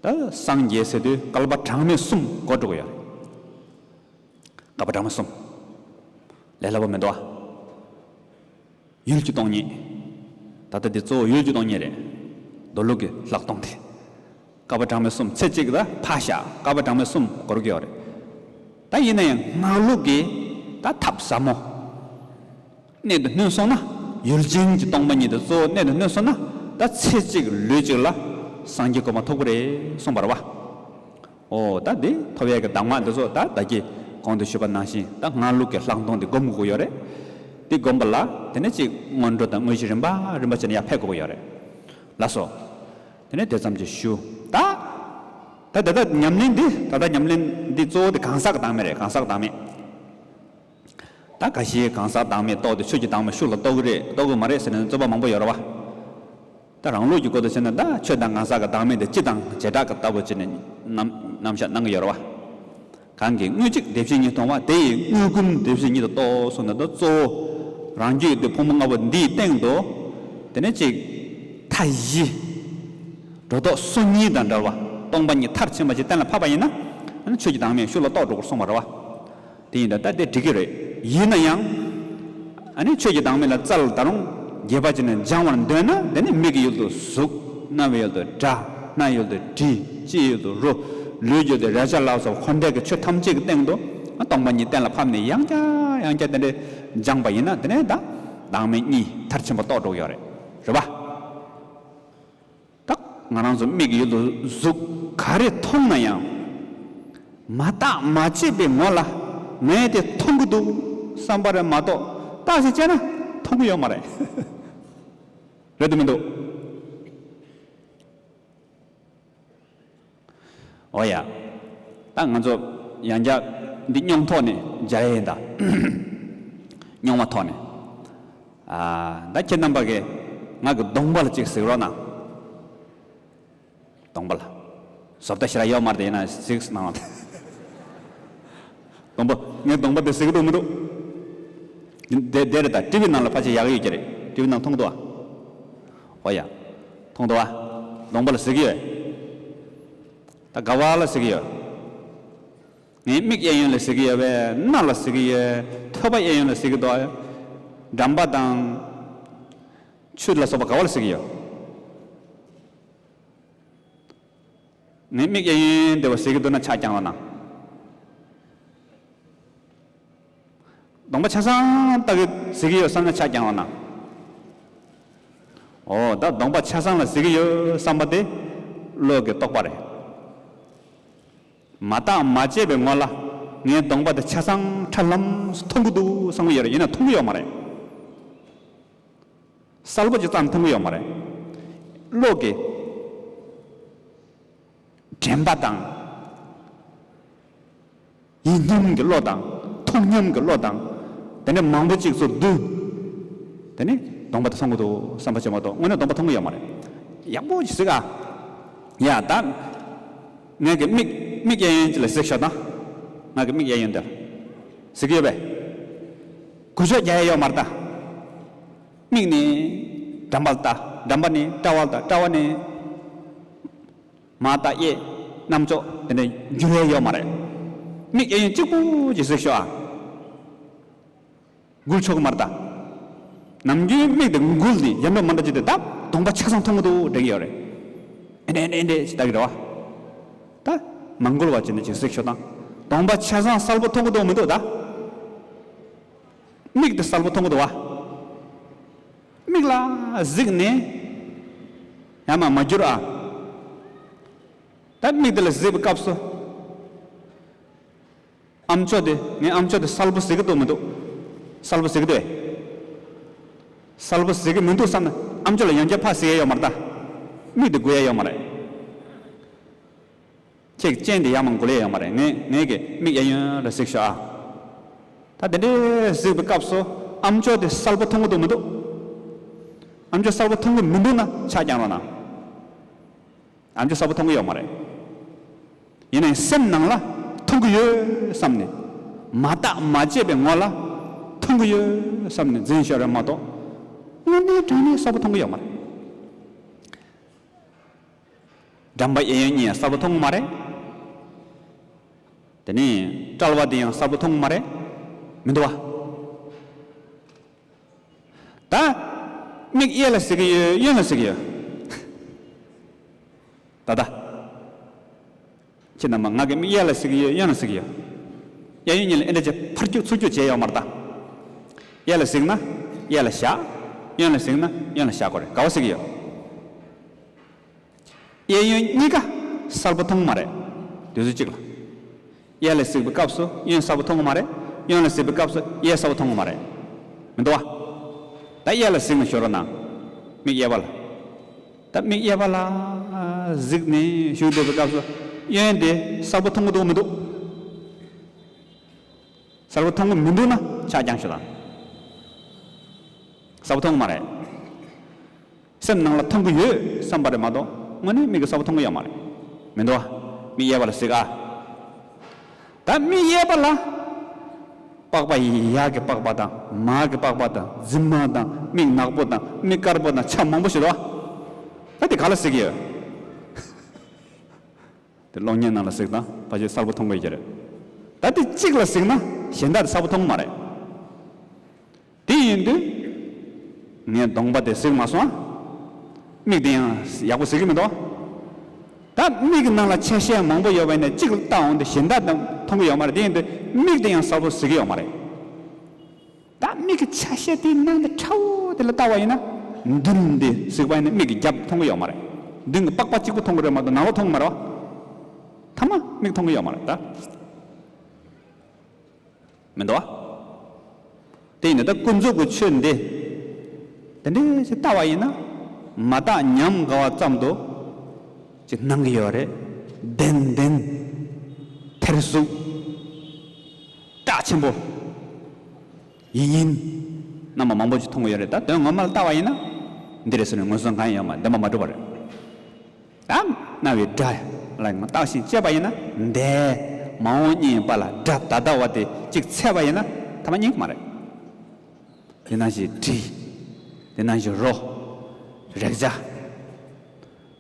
ད་སངས་རྒྱས་ཟེར་དུས་བསྐལ་པ་གྲངས་མེད་གསུམ་འགོར་འགྲོ་གི་ཡོད་རེད། བསྐལ་པ་གྲངས་མེད་གསུམ། ལས་སླ་པོ་མི་འདུག་ཨ། ཡུལ་གྱི་སྟོང་ཉིད། ད་ལྟ་འདི་གཙོ་བོ་ཡུལ་གྱི་སྟོང་ཉིད་རེད། མདོ་ལུགས་ཀྱི་ལྷག་སྟོང་དེ། བསྐལ་པ་གྲངས་མེད་གསུམ། ཚེ་གཅིག་ད་ཕར་བཞག་བསྐལ་པ་གྲངས་མེད་གསུམ་འགོར་གྱི་ཡོད་རེད། ད་ཡིན་ན་ཡང་སྔགས་ལུགས་ཀྱི་ད་ཐབས་ཟབ་མོ། གནད་དུ་བསྣུན་སོང་ན། ཡུལ་ཅན་གྱི་སྟོང་པ་ཉིད་དེ་གཙོ་བོ་གནད་དུ་བསྣུན་སོང་ན། ད་ཚེ་གཅིག་ལུས་གཅིག་ལ་སངས་རྒྱས་གོ་འཕང་ཐོབ་ཀྱི་རེད་གསུངས་པ་རེད་བ། ཨོ་ད་འདི་ཐོབ་ཡས་ཀྱི་གདམས་ངག་འདི་ཚོ་ད་ད་གིན་གོང་དུ་ཞུས་པ་ནང་བཞིན་ད་སྔགས་ལུགས་ཀྱི་ལྷག་མཐོང་འདི་སྒོམ་དགོས་ཀྱི་ཡོད་རེད། འདི་སྒོམ་པ་ལ་དེ་ནས་ཅིག་སྔོན་འགྲོ་དང་དངོས་གཞི་རིམ་པ་རིམ་པ་བྱས་ནས་ཡར་ཕེབས་དགོས་ཀྱི་ཡོད་རེད། ལགས་སོ། དེ་ནས་དེ་ཙམ་གྱིས་ཞུ། ད་ད་ད་ལྟ་ཉམས་ལེན་འདི་ད་ལྟ་ཉམས་ལེན་འདི་གཙོ་བོ་དེ་གང་ཟག་གི་བདག་མེད་རེད། གང་ཟག་གི་བདག་མེད། ད་འགའ་ཞིག་གང་ཟག་བདག་མེད་རྟོགས་ཏེ་ཆོས་ཀྱི་བདག་མེད་ཤུགས་ལ་རྟོགས་ཀྱི་རེད། རྟོགས་ཀྱི་མ་རེད་ཟེར་ནས་རྩོད་པ་མང་པོ་ཡོད་རེད་བ། ད་རང་ལུགས་ཀྱི་སྐོར་དུ་བྱས་ན་ད་ཆོས་དང་གང་ཟག་གི་བདག་མེད་དེ་སྤྱི་དང་བྱེ་བྲག་གི་ལྟ་བུ་བྱས་ནས་རྣམ་རྣམ་གཞག་གནང་གི་ཡོད་རེད་བ། གང་གིས་དངོས་གཅིག་བདེ་གཤེགས་ཉིད་མཐོང་བ། དེ་ཡིས་དངོས་ཀུན་བདེ་གཤེགས་ཉིད་དུ་རྟོགས་གསུངས་ནས། ད་གཙོ་བོ་རང་རྒྱུད་དེ་ཕུང་པོ་ལྔ་པོ་འདིའི་སྟེང་དུ། དེ་ནས་ཅིག་མཐའ་བཞི། སྒྲོ་འདོགས་སོ་གཉིས་དང་བྲལ་བ། སྟོང་པ་ཉིད་མཐར་ཕྱིན་པ་ཞིག་གཏན་ལ་ཕབ་པ་ཡིན་ན། ཆོས་ཀྱི་བདག་མེད་ཤུགས་ལ་རྟོགས་འགྲོ་དགོས་གསུངས་པ་རེད་བ། དེ་ཡིན་ད་ལྟ་དེ་འགྲིག་གི་རེད། ཡིན་ན་ཡང་། ཨ་ནི་ཆོས་ཀྱི་བདག་མེད་ལ་རྩལ་ད་རུང་རྒྱས་པ་བྱས་ནས་སྦྱང་བར་འདོད་ན། དེ་ནི་མིག་གི་ཡུལ་དུ་གཟུགས། རྣ་བའི་ཡུལ་དུ་སྒྲ། སྣ་ཡུལ་དུ་དྲི། ལྕེའི་ཡུལ་དུ་རོ། ལུས་ཡུལ་དུ་རེག་བྱ་ལ་སོགས་འཁོར་འདས་ཀྱི་ཆོས་ཐམས་ཅད་ཀྱི་སྟེང་དུ་སྟོང་པ་ཉིད་གཏན་ལ་ཕབ་ནས་ཡང་བསྐྱར་ཡང་བསྐྱར་དེ་འདྲའི་སྦྱངས་པ་ཡིན་ན། དེ་ནས་ད་བདག་མེད་གཉིས་མཐར་ཕྱིན་པ་རྟོགས་འགྲོ་གི་ཡོད་རེད། རེད་པ། ད་ང་རང་ཚོ་མིག་གི་ཡུལ་དུ་གཟུགས་ག་རེ་མཐོང་ན་ཡང་། མ་བརྟགས་མ་དཔྱད་པའི་ངོ་ལ་ངས་དེ་མཐོང་གི་འདུག་བསམ་པ་རེད་མ་གཏོགས། བརྟགས་ཤིང་དཔྱད་ན་མཐོང་གི་ཡོད་མ་རེད། རེད་དུ་མི་འདུག་ཨོ་ཡ། ད་ང་ཚོ་ཡང་བསྐྱར་འདི་སྙིང་ཐོག་ནས་སྦྱར་ཡས་ཡིན་ད། སྙིང་མ་ཐོག་ནས། ཨ། ད་ཁྱེད་རྣམ་པ་གིས་ང་གི་གདོང་པ་ལ་ཅིག་གཟིགས་རོགས་གནང་། གདོང་པ་ལ། བཟོ་ལྟ་ཞེ་དྲག་ཡོད་མ་རེད། ཡིན་ན་གཟིགས་གནང་། གདོང་པ། ངའི་གདོང་པ་དེ་གཟིགས་འདུག་མི་འདུག་དེ་དེ་རེད་ད། ཊི་ཝི་ནང་ལ་ཕལ་ཆེར་ཡག་གི་ཡོད་ཀྱི་རེད། ཊི་ཝི་ནང་མཐོང་གི་འདུག་ཨ། ཨོ་ཡ། མཐོང་འདུག་ཨ། གདོང་པ་ལ་གཟིགས་ཀྱི་ཡོད། ད་ག་བ་ལ་གཟིགས་ཀྱི་ཡོད། ངའི་མིག་གཡས་གཡོན་ལ་གཟིགས་ཀྱི་ཡོད་པས། སྣ་ལ་གཟིགས་ཀྱི་ཡོད། ཐོད་པ་གཡས་གཡོན་ལ་གཟིགས་ཀྱི་འདུག་འགྲམ་པ་དང་། ཆུ་ལ་སོགས་པ་ག་བ་ལ་གཟིགས་ཀྱི་ཡོད། ངའི་མིག་གཡས་གཡོན་དེ་བ་གཟིགས་ཀྱི་འདུག་ན་ཕྱག་བརྐྱངས་རོགས་གནང་། གདོང་པ་ཆ་ཚང་ལྟ་གི་གཟིགས་ཀྱི་ཡོད་བསམ་ན་ཕྱག་བརྐྱངས་རོགས་གནང་། ཨོ་ད་གདོང་པ་ཆ་ཚང་ལ་གཟིགས་ཀྱི་ཡོད་བསམ་པ་དེ་བློ་གི་རྟོག་པ་རེད། མ་བརྟགས་མ་དཔྱད་པའི་ངོ་ལ་ངའི་གདོང་པ་དེ་ཆ་ཚང་ཁྲ་ལམ་མཐོང་གི་འདུག་བསམ་གྱི་ཡོད་རེད། ཡིན་ན་མཐོང་གི་ཡོད་མ་རེད། གསལ་པོ་ཅིག་ཙམ་མཐོང་གི་ཡོད་མ་རེད། བློ་གི་དྲན་པ་དང་། ཡིད་སྙོམས་ཀྱི་བློ་དང་། མཐོང་སྙོམས་ཀྱི་བློ་དང་། དེ་འདྲ་མང་པོ་ཅིག་ཚུར་བསྡུས། དེ་ནས་གདོང་པ་དེ་མཐོང་གི་འདུག་བསམ་པ་བྱེད་མ་གཏོགས་དངོས་གནས་གདོང་པ་མཐོང་གི་ཡོད་མ་རེད། ཡག་པོ་ཅིག་གཟིགས་ཨ། ཡ་ད། ངས་ཀྱི་མིག་མིག་གཡས་གཡོན་ཅིག་ལ་གཟིགས་ཤོག་དང་། ང་གི་མིག་གཡས་གཡོན་དེར། གཟིགས་ཡོད་པས། འགུལ་ཕྱོགས་རྒྱག་ཡ་ཡོད་མ་རེད་ད། མིག་ནི་འགྲམ་པ་ལ་ལྟ། འགྲམ་པ་ནི་དཔྲལ་བ་ལ་ལྟ། དཔྲལ་བ་ནི་མར་ལྟ། གཡས། རྣམ་ཅོག་དེ་འདྲ་འགྱུར་ཡ་ཡོད་མ་རེད། མིག་གཡས་གཡོན་གཅིག་པུ་ཅིག་གཟིགས་ཤོག་ཨ། འགུལ་ཆོག་གི་མ་རེད་ད། ནམ་རྒྱུན་མིག་དེ་འགུལ་ཏེ་ཡར་འགྲོ་མར་འགྲོ་བྱེད་དུས་ད་གདོང་པ་ཆ་ཚང་མཐོང་གི་འདུག་དྲན་གྱི་ཡོད་རེད། ཨེ་འདྲ་ཨེ་འདྲ་ཨེ་འདྲ་ཞིག་ལྟ་གི་རེད་བ། ད་མ་འགུལ་བ་བྱས་ནས་ཅིག་གཟིགས་ཤོག་དང་། གདོང་པ་ཆ་ཚང་གསལ་པོ་མཐོང་གི་འདུག་མི་འདུག་ད། མིག་དེ་གསལ་པོ་མཐོང་གི་འདུག་བ། མིག་ལ་གཟིགས་ནས་ཡར་མར་མ་འགྱུར་ཨ། ད་མིག་དེ་ལ་གཟིགས་པའི་སྐབས་སུ། ཨ་མཆོག་དེ། ངའི་ཨ་མཆོག་དེ་གསལ་པོ་གཟིགས་ཀྱི་འདུག་མི་འདུག་གསལ་པོ་གཟིགས་ཀྱི་འདུག་ཨེ། གསལ་པོ་གཟིགས་ཀྱི་མི་འདུག་བསམ་ན་ཨ་མཆོག་ལ་ཡང་བསྐྱར་ཕར་གཟིགས་ཡ་ཡོད་མ་རེད་ད། མིག་དེ་འགུལ་ཡ་ཡོད་མ་རེད། ཁྱེད་ཀྱི་སྤྱན་དེ་ཡར་མར་འགུལ་ཡ་ཡོད་མ་རེད། ངས་ངས་ཀྱི་མིག་གཡས་གཡོན་ལ་གཟིགས་ཤོག་ཨ། ད་དེ་འདྲའི་གཟིགས་པའི་སྐབས་སུ་ཨ་མཆོག་དེ་གསལ་པོ་མཐོང་གི་འདུག་མི་འདུག་ཨ་མཆོག་གསལ་པོ་མཐོང་གི་མི་འདུག་ན་ཕྱག་བརྐྱངས་རོགས་གནང་། ཨ་མཆོག་གསལ་པོ་མཐོང་གི་ཡོད་མ་རེད། ཡིན་ནའི་སེམས་ནང་ལ་མཐོང་གི་ཡོད་བསམ་ནས། མ་བརྟགས་མ་དཔྱད་པའི་ངོ་ལ་མཐོང་གི་ཡོད་བསམ་ནས་འཛིན་ཤོག་རེད་མ་གཏོགས། དངོས་གནས་དྲང་གནས་གསལ་པོ་མཐོང་གི་ཡོད་མ་རེད། འགྲམ་པ་གཡས་གཡོན་གཉིས་ཡང་གསལ་པོ་མཐོང་གི་མ་རེད། དེ་ནས་དཔྲལ་བ་དེ་ཡང་གསལ་པོ་མཐོང་གི་མ་རེད། མི་འདུག་བ། ད་མིག་གཡས་ལ་གཟིགས་ཀྱི་ཡོད་གཡོན་ལ་གཟིགས་ཀྱི་ཡོད། ད་ལྟ། ཁྱེད་རྣམ་པ་ང་གི་མིག་གཡས་ལ་གཟིགས་ཀྱི་ཡོད་གཡོན་ལ་གཟིགས་ཀྱི་ཡོད། གཡས་གཡོན་གཉིས་ལ་ཨེ་འདྲ་བྱས་ཕར་རྒྱུག་ཚུར་རྒྱུག་བྱས་ཡོད་མ་རེད་ད། གཡས་ལ་གཟིགས་ན་གཡས་ལ་བཞག་གཡོན་ལ་གཟིགས་ན་གཡོན་ལ་བཞག་དགོས་རེད། ག་བ་གཟིགས་ཀྱི་ཡོད། གཡས་གཡོན་གཉིས་ཀ་གསལ་པོ་མཐོང་གི་མ་རེད། དུས་ཚོད་གཅིག་ལ། གཡས་ལ་གཟིགས་པའི་སྐབས་སུ་གཡོན་གསལ་པོ་མཐོང་གི་མ་རེད། གཡོན་ལ་གཟིགས་པའི་སྐབས་སུ་གཡས་གསལ་པོ་མཐོང་གི་མ་རེད། མི་འདུག་བ། ད་གཡས་ལ་གཟིགས་ནས་ཞོར་ན། མིག་གཡས་པ་ལ། ད་མིག་གཡས་པ་ལ་གཟིགས་ནས་བཞུགས་བསྡད་པའི་སྐབས་སུ་གཡོན་དེ་གསལ་པོ་མཐོང་གི་འདུག་མི་འདུག། གསལ་པོ་མཐོང་གི་མི་འདུག་ན་ཆ་རྐྱང་ཞུ་དང་། གསལ་པོ་མཐོང་གི་མ་རེད། སེམས་ནང་ལ་མཐོང་གི་ཡོད་བསམ་པ་རེད་མ་གཏོགས་དངོས་གནས་མིག་གིས་གསལ་པོ་མཐོང་གི་ཡོད་མ་རེད། མི་འདུག་བ། མིག་གཡས་པ་ལ་གཟིགས་ཨ། ད་མིག་གཡས་པ་ལ། པགས་པ་ཡར་གྱི་པགས་པ་དང་མར་གྱི་པགས་པ་དང་རྫི་མ་དང་མིག་ནག་པོ་དང་མིག་དཀར་པོ་དང་ཆ་མང་པོ་ཞིག་འདུག་བ། ད་དེ་ག་ལ་གཟིགས་ཀྱི་ཡོད། དེ་གློག་བརྙན་ནང་ལ་གཟིགས་དང་ཕལ་ཆེར་གསལ་པོ་མཐོང་གི་ཡོད་ཀྱི་རེད། ད་དེ་གཅིག་ལ་གཟིགས་ན་གཞན་དག་དེ་གསལ་པོ་མཐོང་གི་མ་རེད། དེ་ཡིན་དུས། ངས་གདོང་པ་དེ་གཟིགས་མ་སོང་ཨ། མིག་དེ་ཡང་ཡག་པོ་གཟིགས་ཀྱི་མི་འདུག་ད་མིག་གི་ནང་ལ་ཆ་ཤས་མང་པོ་ཡོད་པ་ཡིན་ན་གཅིག་ལ་བལྟ་འོང་དུས་གཞན་དག་དེ་མཐོང་གི་ཡོད་མ་རེད། དེ་ཡིན་དུས་མིག་དེ་ཡང་གསལ་པོ་གཟིགས་ཀྱི་ཡོད་མ་རེད། ད་མིག་གི་ཆ་ཤས་དེའི་ནང་དུ་ཁྲ་བོ་དེ་ལ་བལྟ་བ་ཡིན་ན། མདུན་དེ་གཟིགས་པ་ཡིན་ན་མིག་གི་རྒྱབ་མཐོང་གི་ཡོད་མ་རེད། མདུན་གྱི་པགས་པ་གཅིག་པུ་མཐོང་གི་རེད་མ་གཏོགས་ནང་ལོགས་མཐོང་གི་མ་རེད་བ། ཐ་མ་མིག་མཐོང་གི་ཡོད་མ་རེད་ད། མི་འདུག་བ། དེ་ཡིན་ན་ད་ཀུན་རྫོབ་ཀྱི་ཆོས་འདི། དེ་འདྲའི་ཞིག་བལྟ་བ་ཡིན་ན། མ་བརྟགས་ཉམས་དགའ་བ་ཙམ་དུ། ཅིག་སྣང་གི་ཡོད་རེད། བདེན་བདེན། ཐེར་ཟུག་བཀྲག་ཆེན་པོ། ཡིན་ཡིན། རྣམ་པ་མང་པོ་ཞིག་མཐོང་གི་ཡོད་རེད། ད་དོན་ངོ་མ་ལ་བལྟ་བ་ཡིན་ན། འདི་རེད་ཟེར་ནས་ངོས་བཟུང་གང་ཡང་ཡོད་མ་རེད། བདེན་པ་མ་གྲུབ་པ་རེད། ད་རྣ་བའི་སྒྲ་ལ་ཡང་བརྟགས་ཤིང་དཔྱད་པ་ཡིན་ན། འདས་མ་འོངས་གཉིས་བར་ལ་སྒྲ་ད་ལྟ་བ་དེ་གཅིག་འཚལ་བ་ཡིན་ན་ཐ་མ་རྙེད་ཀྱི་མ་རེད། དེ་ནང་བཞིན་དྲི། དེ་ནང་བཞིན་རོ། རེག་བྱ།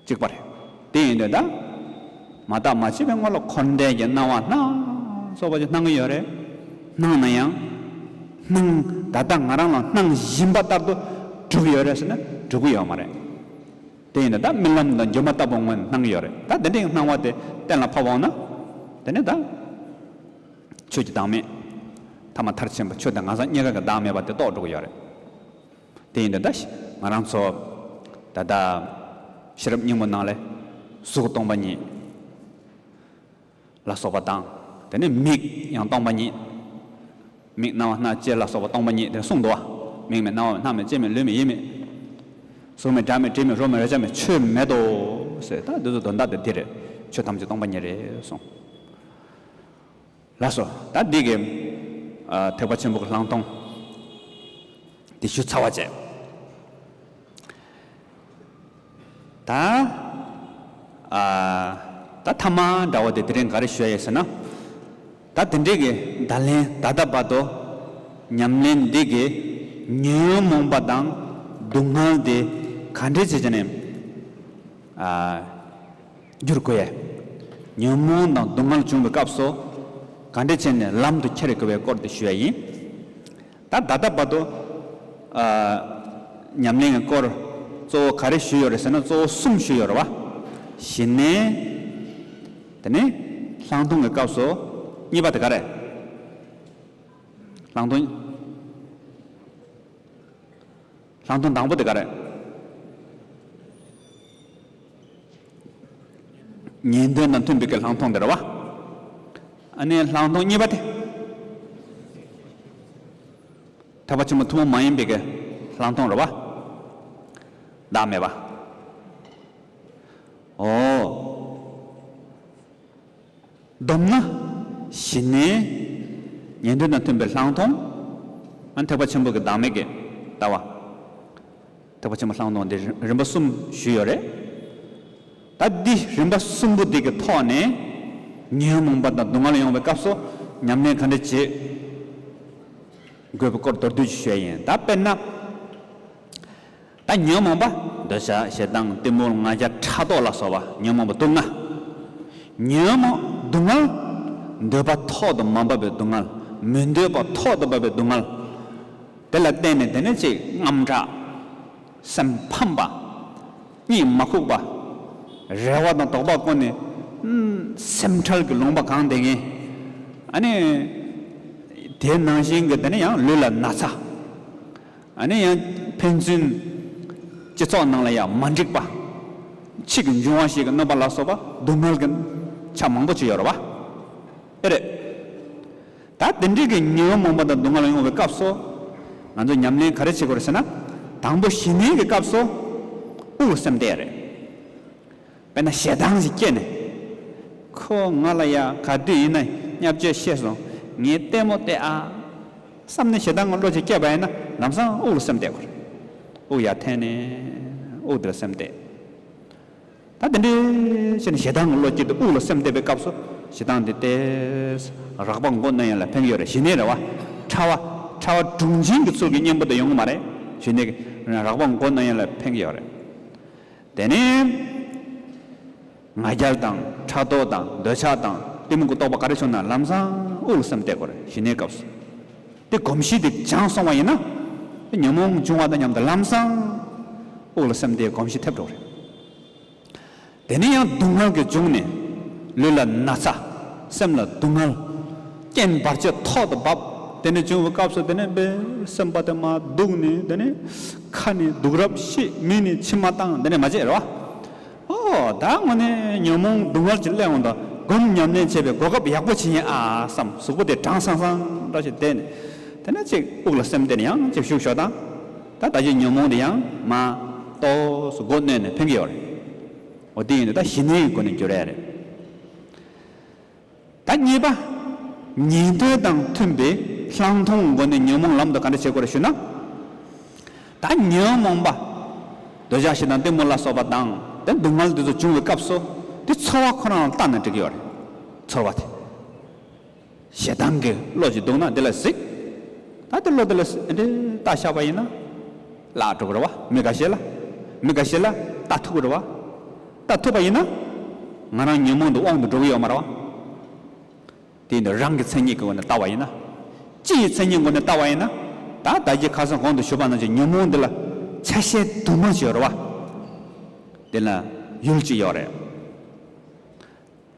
གཅིག་པ་རེད། དེ་ཡིན་དུས་ད། མ་བརྟགས་མ་དཔྱད་པའི་སྔོན་ལ་འཁོར་འདས་ཀྱི་སྣང་བ་སྣ་ཚོགས་པ་ཅིག་སྣང་གི་ཡོད་རེད། སྣང་ན་ཡང་། སྣང་ད་ལྟ་ང་རང་ལ་སྣང་བཞིན་པ་ལྟར་དུ་གྲུབ་ཡོད་རེད་ཟེར་ན་གྲུབ་ཀྱི་ཡོད་མ་རེད། དེ་ཡིན་ན་ད་རྨི་ལམ་དང་སྒྱུ་མ་ལྟ་བུ་ངོས་ནས་སྣང་གི་ཡོད་རེད། ད་དེ་འདྲའི་སྣང་བ་དེ་གཏན་ལ་ཕབ་འོང་ན། དེ་ནས་ད། ཆོས་ཀྱི་བདག་མེད། ཐ་མ་མཐར་ཕྱིན་པ་ཆོས་དང་ངེས་གསལ་རྙེད་དཀའ་གི་བདག་མེད་པ་དེ་རྟོགས་འགྲོ་གི་ཡོད་རེད། དེ་ཡིན་དུས་ད་ང་རང་ཚོ་ད་ལྟ་ཤེས་རབ་སྙིང་པོ་ནང་ལས་གཟུགས་སྟོང་པ་ཉིད་ལ་སོགས་པ་དང་། དེ་ནས་མིག་ཡང་སྟོང་པ་ཉིད། མིག་རྣ་བ་སྣ་ལྕེ་ལ་སོགས་པ་སྟོང་པ་ཉིད་དེ་གསུངས་འདུག་བ། མིག་མེད་རྣ་བ་མེད་སྣ་མེད་ལྕེ་མེད་ལུས་མེད་ཡིད་མེད། གཟུགས་མེད་སྒྲ་མེད་དྲི་མེད་རོ་མེད་རེག་བྱ་མེད་ཆོས་མེད་དོ། ཟེར་ད་འདི་ཚོ་དོན་དག་དེ་འདི་རེད། ཆོས་ཐམས་ཅད་སྟོང་པ་ཉིད་རེད་གསུངས། ལགས་སོ། ད་འདི་གི་ཨ་ཐེག་པ་ཆེན་པོ་གི་ལྷག་མཐོང་འདི་ཞུ་ཚར་བ་བྱས། ད་ཨ་ད་ཐ་མ་འདྲ་བོ་དེ་དེ་རིང་ག་རེ་ཞུ་ཡ་ཡོད་ཟེར་ན། ད་དེ་འདྲའི་གི་བརྡ་ལན་ད་ལྟ་བར་དུ་ཉམས་ལེན་འདི་གི་ཉོན་མོངས་པ་དང་སྡུག་བསྔལ་དེ་ག་འདྲས་བྱས་བྱས་ནས་ཨ། བསྒྱུར་དགོས་ཡ། ཉོན་མོངས་དང་སྡུག་བསྔལ་བྱུང་བའི་སྐབས་སུ། ག་འདྲ་བྱས་ནས་ལམ་དུ་ཁྱེར་དགོས་པའི་སྐོར་དེ་ཞུ་ཡ་ཡིན། ད་ད་ལྟ་བར་དུ། ཨ། ཉམས་ལེན་གྱི་སྐོར། གཙོ་བོ་ག་རེ་ཞུས་ཡོད་རེད་ཟེར་ན་གཙོ་བོ་གསུམ་ཞུས་ཡོད་རེད་བ། ཞི་གནས། དེ་ནས་ལྷག་མཐོང་གི་སྐབས་སུ། གཉིས་པ་དེ་ག་རེ། ལྷག་མཐོང་། ལྷག་མཐོང་དང་པོ་དེ་ག་རེ། ཉན་ཐོས་དང་མཐུན་པའི་གི་ལྷག་མཐོང་དེ་རེད་བ། ཨ་ནི་ལྷག་མཐོང་གཉིས་པ་དེ། ཐེག་པ་ཆེན་པོ་ཐུན་མོང་མ་ཡིན་པའི་གི་ལྷག་མཐོང་རེད་བ། བདག་མེད་པ། ཨོ། བསྡོམས་ན། ཞི་གནས། ཉན་ཐོས་དང་མཐུན་པའི་ལྷག་མཐོང་། ཨ་ནི་ཐེག་པ་ཆེན་པོ་གི་བདག་མེད་ཀྱི་ལྟ་བ། ཐེག་པ་ཆེན་པོ་ལྷག་མཐོང་འདི་རིམ་པ་གསུམ་ཞུས་ཡོད་རེད། ད་འདི་རིམ་པ་གསུམ་པོ་འདི་གི་ཐོག་ནས། ཉོན་མོངས་པ་དང་སྡུག་བསྔལ་ཡོང་བའི་སྐབས་སུ་ཉམས་ལེན་ག་འདྲ་བྱེད་དགོས་པའི་སྐོར་མདོར་བསྡུས་ཤིག་ཞུ་ཡ་ཡིན། ད་དཔེར་ན། ཨ་ཉོན་མོངས་པ། འདོད་ཆགས་ཞེ་སྡང་གཏི་མུག་ང་རྒྱལ་ཕྲག་དོག་ལ་སོགས་པ་ཉོན་མོངས་པ་དུག་ལྔ། ཉོན་མོངས་སྡུག་བསྔལ། འདོད་པ་ཐོག་ཏུ་མ་བབས་པའི་སྡུག་བསྔལ། མི་འདོད་པ་ཐོག་ཏུ་བབས་པའི་སྡུག་བསྔལ། དེ་ལ་བརྟེན་ནས་དེ་ནས་ཅིག་དངངས་སྐྲག། སེམས་ཕམ་པ། གཉིད་མ་ཁུག་པ། རེ་བ་དང་དོགས་པ་ཀུན་ནས་སེམས་ཁྲལ་གྱི་ལུང་པ་གང་བསྡད་མཁན། ཨ་ནི། དེ་ནང་བཞིན་གྱི་དེ་ནས་ཡང་ལུས་ལ་ན་ཚ། ཨ་ནི་ཡང་ཕན་ཚུན་སྤྱི་ཚོགས་ནང་ལ་ཡང་མ་འགྲིག་པ། ཕྱི་གི་འབྱུང་བ་ཞིག་གི་གནོད་པ་ལ་སོགས་པ་སྡུག་བསྔལ་གྱི་ཆ་མང་པོ་ཅིག་ཡོད་རེད་བ། ཨེ་རེད། ད་དེ་འདྲའི་གི་ཉོན་མོངས་པ་དང་སྡུག་བསྔལ་ཡོང་བའི་སྐབས་སུ། ང་ཚོ་ཉམས་ལེན་ག་རེ་བྱེད་དགོས་རེད་ཟེར་ན། དང་པོ་ཞི་གནས་ཀྱི་སྐབས་སུ་དབུགས་ལ་སེམས་གཏད་རེད། དཔེར་ན་ཞེ་སྡང་ཞིག་སྐྱེས་ནས། ཁོ་ང་ལ་ཡ་ག་དུས་ཡིན་ན་བརྙས་བཅོས་བྱས་སོང་། ངས་ལྟད་མོ་བལྟས་ཨ། བསམ་ནས་ཞེ་སྡང་གི་བློ་ཅིག་སྐྱེས་པ་ཡིན་ན་ལམ་སང་དབུགས་ལ་སེམས་གཏད་དགོས་རེད། དབུགས་ཡར་འཐེན་ནས་དབུགས་དེ་ལ་སེམས་གཏད། ད་དེ་འདྲའི་བྱས་ནས་ཞེ་སྡང་གི་བློ་སྐྱེས་ཏེ་དབུགས་ལ་སེམས་གཏད་པའི་སྐབས་སུ་ཞེ་སྡང་དེ་ཏོག་ཙམ་རགས་པ་མགོ་གནོན་ཡ་ལ་ཕན་གྱི་ཡོད་རེད། ཞི་གནས་རེད་བ། ཕྲ་བ། ཕྲ་བ་གྲུང་ཆེན་གྱི་ཚུལ་གྱིས་མཉེན་པོ་དེ་ཡོང་གི་མ་རེད། ཞི་གནས་ཀྱི་རགས་པ་མགོ་གནོན་ཡ་ལ་ཕན་གྱི་ཡོད་རེད། དེ་ནས་ང་རྒྱལ་དང་ཕྲག་དོག་དང་འདོད་ཆགས་དང་གཏི་མུག་གི་རྟོག་པ་ག་རེ་བྱུང་ན་ལམ་སང་དབུགས་ལ་སེམས་གཏད་དགོས་རེད། ཞི་གནས་སྐབས་སུ། དེ་གོམས་གཤིས་དེ་སྦྱངས་སོང་བ་ཡིན་ན། ཉོན་མོངས་འབྱུང་བ་དང་མཉམ་དུ་ལམ་སང་དབུགས་ལ་སེམས་གཏད་གོམས་གཤིས་ཐེབས་འགྲོ་གི་རེད། དེ་ནས་ཡང་སྡུག་བསྔལ་གྱི་འབྱུང་གནས། ལུས་ལ་ན་ཚ། སེམས་ལ་སྡུག་བསྔལ། རྐྱེན་བར་ཆད་ཐོག་ཏུ་བབས། དེ་ནས་བྱུང་བའི་སྐབས་སུ་དེ་ནས་དཔེ་སེམས་པ་དེ་མར་སྡུག་ནས་དེ་ནས་ཁ་ནས་སྡུག་རབས་བཤད། མིག་ནས་མཆི་མ་བཏང་། དེ་ནས་མ་བྱེད་རེད་བ། ཨོ་ད་དངོས་གནས་ཉོན་མོངས་སྡུག་བསྔལ་གྱི་སླད་འོང་དུ་སྒོམ་ཉམས་ལེན་བྱེད་པའི་གོ་སྐབས་ཡག་པོ་ཅིག་ཡིན་ཨ་བསམ། གཟུགས་པོ་དེ་གྲང་སང་སང་འདྲ་ཞིག་བསྡད་ནས། དེ་ནས་ཅིག་དབུགས་ལ་སེམས་གཏད་ནས་ཡང་ཅིག་བཞུགས་ཞོག་དང་། ད་ད་ཅིག་ཉོན་མོངས་དེ་ཡང་མར་ཏོག་ཙམ་མགོ་གནོན་ནས་ཕན་གྱི་ཡོད་རེད། འོ་དེ་ཡིན་དུས་ད་ཞི་གནས་ཀྱི་སྒོ་ནས་འགྱུར་ཡ་རེད། ད་གཉིས་པ། ཉན་ཐོས་དང་མཐུན་པའི་ལྷག་མཐོང་སྒོ་ནས་ཉོན་མོངས་ལམ་དུ་ག་འདྲ་བྱེད་དགོས་རེད་ཞུ་ན། ད་ཉོན་མོངས་པ། འདོད་ཆགས་ཞེ་སྡང་གཏི་མུག་ལ་སོགས་པ་དང་དེ་སྡུག་བསྔལ་འདི་ཚོ་བྱུང་བའི་སྐབས་སུ་དེ་ཚོར་བ་ཁོ་རང་ལ་བལྟས་ན་འགྲིག་གི་ཡོད་རེད། ཚོར་བ་དེ། ཞེ་སྡང་གི་བློ་ཞིག་འདུག་ན་དེ་ལ་གཟིགས། ད་དེ་བློ་དེ་ལ་གཟིགས་འདི་བལྟས་བཞག་པ་ཡིན་ན། བརླག་འགྲོ་གི་རེད་བ། མི་འགའ་ཤས་ལ། མི་འགའ་ཤས་ལ་བལྟ་ཐུབ་ཀྱི་རེད་བ། བལྟ་ཐུབ་པ་ཡིན་ན། ང་རང་ཉོན་མོངས་འདི་དབང་དུ་འགྲོ་གི་ཡོད་མ་རེད་བ། དེ་ཡིན་དུས་རང་གི་མཚན་ཉིད་ཀྱི་སྒོ་ནས་བལྟ་བ་ཡིན་ན། སྤྱི་ཡི་མཚན་ཉིད་སྒོ་ནས་བལྟ་བ་ཡིན་ན། ད་ད་གི་ཁ་སང་གོང་དུ་ཞུས་པ་ནང་བཞིན་ཉོན་མོངས་འདི་ལ་ཆ་ཤས་དུ་མ་ཅིག་ཡོད་རེད་བ། དེ་ལ་ཡུལ་གཅིག་ཡོད་རེད།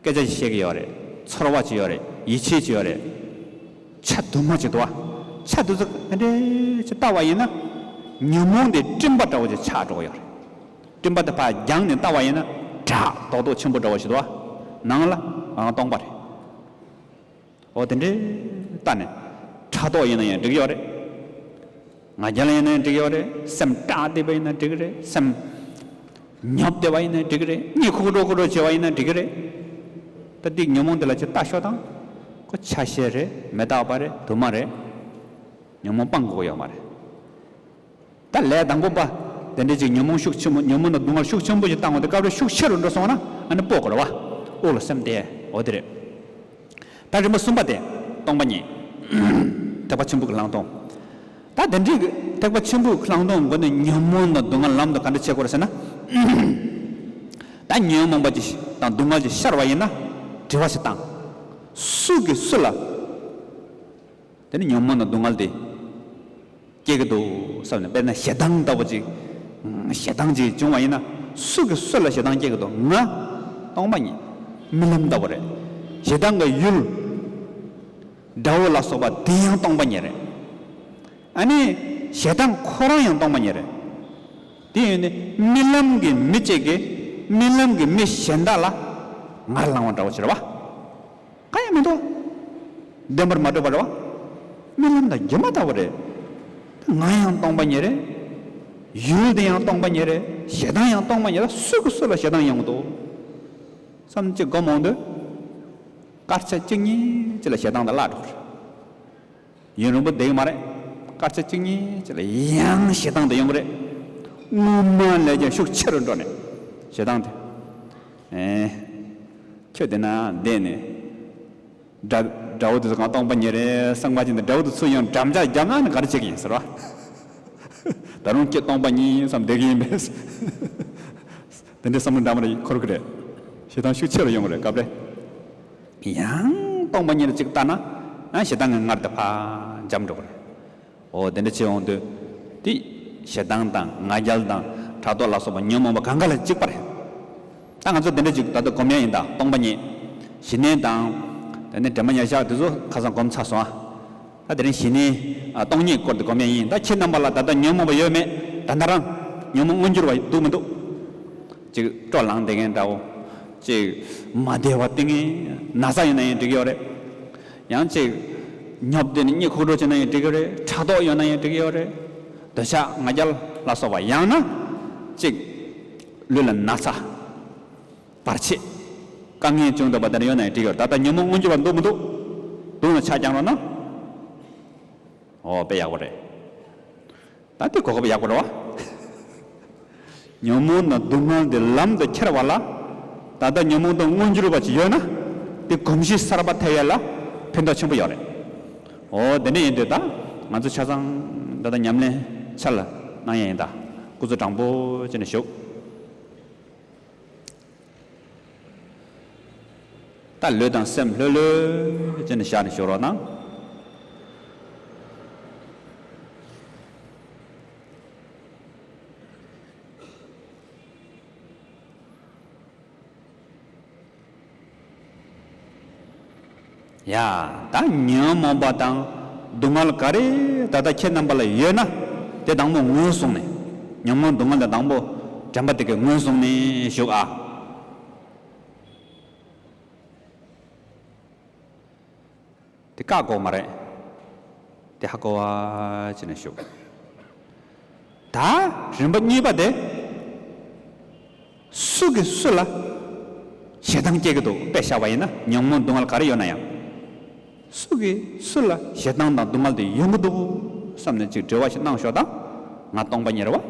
སྐད་ཆ་ཅིག་བཤད་ཀྱི་ཡོད་རེད། ཚོར་བ་ཅིག་ཡོད་རེད། ཡིད་ཆེས་ཅིག་ཡོད་རེད། ཆ་དུ་མ་ཅིག་འདུག་བ། ཆ་དུ་ཚོ་འདྲེ་ཅིག་བལྟ་བ་ཡིན་ན། ཉོན་མོངས་དེ་སྤྲིན་པ་འདྲ་བོ་ཅིག་ཆགས་འགྲོ་གི་ཡོད་རེད། སྤྲིན་པ་དེ་ཕར་རྒྱང་ནས་བལྟ་བ་ཡིན་ན་བྲག་རྡོག་རྡོག་ཆེན་པོ་འདྲ་བོ་ཞིག་འདུག་བ། ནང་ལ་ང་སྟོང་པ་རེད། འོ་དེ་འདྲའི་ལྟ་ནས་ཕྲག་དོག་ཡིན་ན་ཡང་འགྲིག་ཡོད་རེད། ང་རྒྱལ་ཡིན་ན་ཡང་འགྲིག་ཡོད་རེད། སེམས་སྐྲག་བསྡད་པ་ཡིན་ན་འགྲིག་གི་རེད། སེམས་ཉོབ་བསྡད་པ་ཡིན་ན་འགྲིག་གི་རེད། གཉིད་ཁུག་འགྲོ་ཁུག་འགྲོ་བྱེད་པ་ཡིན་ན་འགྲིག་གི་རེད། ད་འདི་ཉོན་མོངས་འདི་ལ་ཅིག་ལྟ་ཤོག་དང་། ཁོ་ཆ་ཤས་རེད། མི་རྟག་པ་རེད། དུ་མ་རེད། ཉོན་མོངས་སྤང་དགོས་ཀྱི་ཡོད་མ་རེད། ད་ལས་དང་པོ་པ། དེ་འདྲའི་ཅིག་ཉོན་མོངས་ཤུགས་ཆེན་པོ། ཉོན་མོངས་དང་སྡུག་བསྔལ་ཤུགས་ཆེན་པོ་ཞིག་བཏང་བ་དེ་སྐབས་རེ་ཤུགས་ཆེ་རུ་འགྲོ་སོང་ན་ཨ་ནི་སྤོ་དགོས་རེད་བ། དབུགས་ལ་སེམས་གཏད། འོ་དེ་རེད། ད་རིམ་པ་གསུམ་པ་དེ་སྟོང་པ་ཉིད། ཐེག་པ་ཆེན་པོའི་ལྷག་མཐོང་། ད་དེ་འདྲའི་ཐེག་པ་ཆེན་པོའི་ལྷག་མཐོང་སྒོ་ནས་ཉོན་མོངས་དང་སྡུག་བསྔལ་ལམ་དུ་ག་འདྲ་བྱེད་དགོས་རེད་ཟེར་ན། ད་ཉོན་མོངས་པ་ཅིག་དང་སྡུག་བསྔལ་ཅིག་ཤར་བ་ཡིན་ན་དྲི་བ་ཞིག་བཏང་། སུ་གིས་སུ་ལ། དེ་ནི་ཉོན་མོངས་དང་སྡུག་བསྔལ་དེ་སྐྱེ་གི་འདུག་བསམ་ནས། དཔེར་ན་ཞེ་སྡང་ལྟ་བུ་ཅིག་ཞེ་སྡང་ཅིག་བྱུང་བ་ཡིན་ན་སུ་གིས་སུ་ལ་ཞེ་སྡང་སྐྱེ་གི་འདུག་ང་། སྟོང་པ་ཉིད། རྨི་ལམ་ལྟ་བུ་རེད། ཞེ་སྡང་གི་ཡུལ། དགྲ་བོ་ལ་སོགས་པ་དེ་ཡང་སྟོང་པ་ཉིད་རེད། ཨ་ནི་ཞེ་སྡང་ཁོ་རང་ཡང་སྟོང་པ་ཉིད་རེད། དེ་ཡིན་ནི་རྨི་ལམ་གྱི་མི་གཅིག་གིས་རྨི་ལམ་གྱི་མི་གཞན་དག་ལ་ངར་ལངས་པ་འདྲ་བོ་ཅིག་རེད་བ། གང་ཡང་མི་འདུག་བདེན་པར་མ་གྲུབ་པ་རེད་བ། རྨི་ལམ་དང་སྒྱུ་མ་ལྟ་བུ་རེད། ང་ཡང་སྟོང་པ་ཉིད་རེད། ཡུལ་དེ་ཡང་སྟོང་པ་ཉིད་རེད། ཞེ་སྡང་ཡང་སྟོང་པ་ཉིད་རེད། སུ་གིས་སུ་ལ་ཞེ་སྡང་ཡོང་གི་འདུག་བསམ་གཅིག་སྒོམ་འོང་དུས། སྐར་ཆ་གཅིག་གཉིས་ཅིག་ལ་ཞེ་སྡང་དེ་བརླག་འགྲོ་གི་རེད། ཡུན་རིང་པོ་བསྡད་ཀྱི་མ་རེད། སྐར་ཆ་གཅིག་གཉིས་ཅིག་ལ་ཡང་ཞེ་སྡང་དེ་ཡོང་གི་རེད། སྔོན་མ་ལས་ཀྱང་ཤུགས་ཆེ་རུ་འགྲོ་ནས་ཞེ་སྡང་དེ། ཨེ། ཁྱོད་དེ་ན་བསྡད་ནས། དགྲ་དགྲ་བོ་དེ་ཚོ་གང་སྟོང་པ་ཉིད་རེད་བསམ་པ་ཅིག་འདི་དགྲ་བོ་དེ་ཚོ་ཡང་འགྲམ་ལྕག་བརྒྱབ་ན་ནི་ག་རེ་བྱེད་ཀྱི་ཡིན་ཟེར་བ། ད་རུང་ཁྱེད་སྟོང་པ་ཉིད་བསམ་བསྡད་ཀྱི་ཡིན་པས། དེ་འདྲའི་བསམ་བློ་འདྲ་མ་རེ་འཁོར་གི་རེད། ཞེ་སྡང་ཤུགས་ཆེ་རུ་ཡོང་གི་རེད་སྐབས་རེ། ཡང་སྟོང་པ་ཉིད་ལ་ཅིག་ལྟ་ན། ཨ་ཞེ་སྡང་གི་ངར་དེ་ཕར་འཇམ་འགྲོ་གི་རེད། འོ་དེ་འདྲ་བྱེད་འོང་དུས། དེ་ཞེ་སྡང་དང་ང་རྒྱལ་དང་ཕྲག་དོག་ལ་སོགས་པ་ཉོན་མོངས་པ་གང་ག་ལ་གཅིག་པ་རེད། ད་ང་ཚོ་དེ་འདྲ་ཅིག་ད་ལྟ་སྒོམ་ཡ་ཡིན་ད་སྟོང་པ་ཉིད། ཞི་གནས་དང་། དེ་ནས་དྲན་པ་ཉེར་བཞག་དེ་ཚོ་ཁ་སང་སྒོམ་ཚར་སོང་ཨ། ད་དེ་རིང་ཞི་གནས། ཨ་སྟོང་ཉིད་སྐོར་དུ་སྒོམ་ཡ་ཡིན། ད་ཁྱེད་རྣམ་པ་ལ་ད་ལྟ་ཉོན་མོངས་པ་ཡོད་མེད། ད་ལྟ་རང་ཉོན་མོངས་མངོན་གྱུར་བ་འདུག་མི་འདུག་ཅིག་སྤྲོ་ལངས་བསྡད་མཁན་འདྲ་བོ། ཅིག་མ་བདེ་བ་སྟེར་མཁན་ན་ཚ་ཡོད་ན་ཡང་འགྲིག་གི་ཡོད་རེད། ཡང་ཅིག་ཉོབ་བསྡད་ནས་གཉིད་ཁུག་འགྲོ་བྱེད་ན་ཡང་འགྲིག་གི་རེད། ཕྲག་དོག་ཡོད་ན་ཡང་འགྲིག་གི་ཡོད་རེད། འདོད་ཆགས་ང་རྒྱལ་ལ་སོགས་པ། ཡང་ན་ཅིག་ལུས་ལ་ན་ཚ། བར་ཆད། དཀའ་ངལ་བྱུང་བསྡད་པ་དེ་འདྲ་ཡོད་ན་ཡང་འགྲིག་གི་རེད། ད་ལྟ་ཉོན་མོངས་མངོན་གྱུར་བ་འདུག་མི་འདུག་སྡུག་ན་ཆ་རྐྱང་རོགས་གནང་། འོ་དཔེ་ཡག་པོ་རེད། ད་དེ་གོ་སྐབས་ཡག་པོ་རེད་བ། ཉོན་མོངས་དང་སྡུག་བསྔལ་དེ་ལམ་དུ་ཁྱེར་བ་ལ། ད་ལྟ་ཉོན་མོངས་དང་མངོན་གྱུར་བ་ཅིག་ཡོད་ན། དེ་གོམས་གཤིས་གསར་པ་ཐེབས་ཡས་ལ་ཕན་ཐོགས་ཆེན་པོ་ཡོད་རེད། འོ་དེ་འདྲ་ཡིན་དུས་ད་ང་ཚོ་ཆ་ཚང་ད་ལྟ་ཉམས་ལེན་ཆ་ལ་གནང་ཡས་ཡིན། ད་སྐུ་གཟུགས་དྲང་པོ་བྱས་ནས་བཞུགས། ད་ལུས་དང་སེམས་ལྷོད་ལྷོད་བྱས་ནས་བཞག་ནས་བཞུགས་རོགས་གནང་། ཡ། ད་ཉོན་མོངས་པ་དང་སྡུག་བསྔལ་ག་རེ་ད་ལྟ་ཁྱེད་རྣམ་པ་ལ་ཡོད་ན། དེ་དང་པོ་ངོས་བཟུང་ནས། ཉོན་མོངས་སྡུག་བསྔལ་དེ་དང་པོ་དྲན་པ་དེ་གིས་ངོས་བཟུང་ནས་བཞུགས་ཨ། དེ་བཀག་དགོས་མ་རེད། དེ་ཧ་གོ་བ་བྱས་ནས་བཞུགས། ད་རིམ་པ་གཉིས་པ་དེ། སུ་གིས་སུ་ལ་ཞེ་སྡང་སྐྱེ་གི་འདུག་དཔེ་བཞག་པ་ཡིན་ན། ཉོན་མོངས་སྡུག་བསྔལ་ག་རེ་ཡོད་ན་ཡང་། སུ་གིས་སུ་ལ་ཞེ་སྡང་དང་སྡུག་བསྔལ་དེ་ཡོང་གི་འདུག་བསམ་ནས་ཅིག་འདྲི་བ་ཞིག་གནང་ཤོག་དང་། ང་སྟོང་པ་ཉིད་རེད་བ།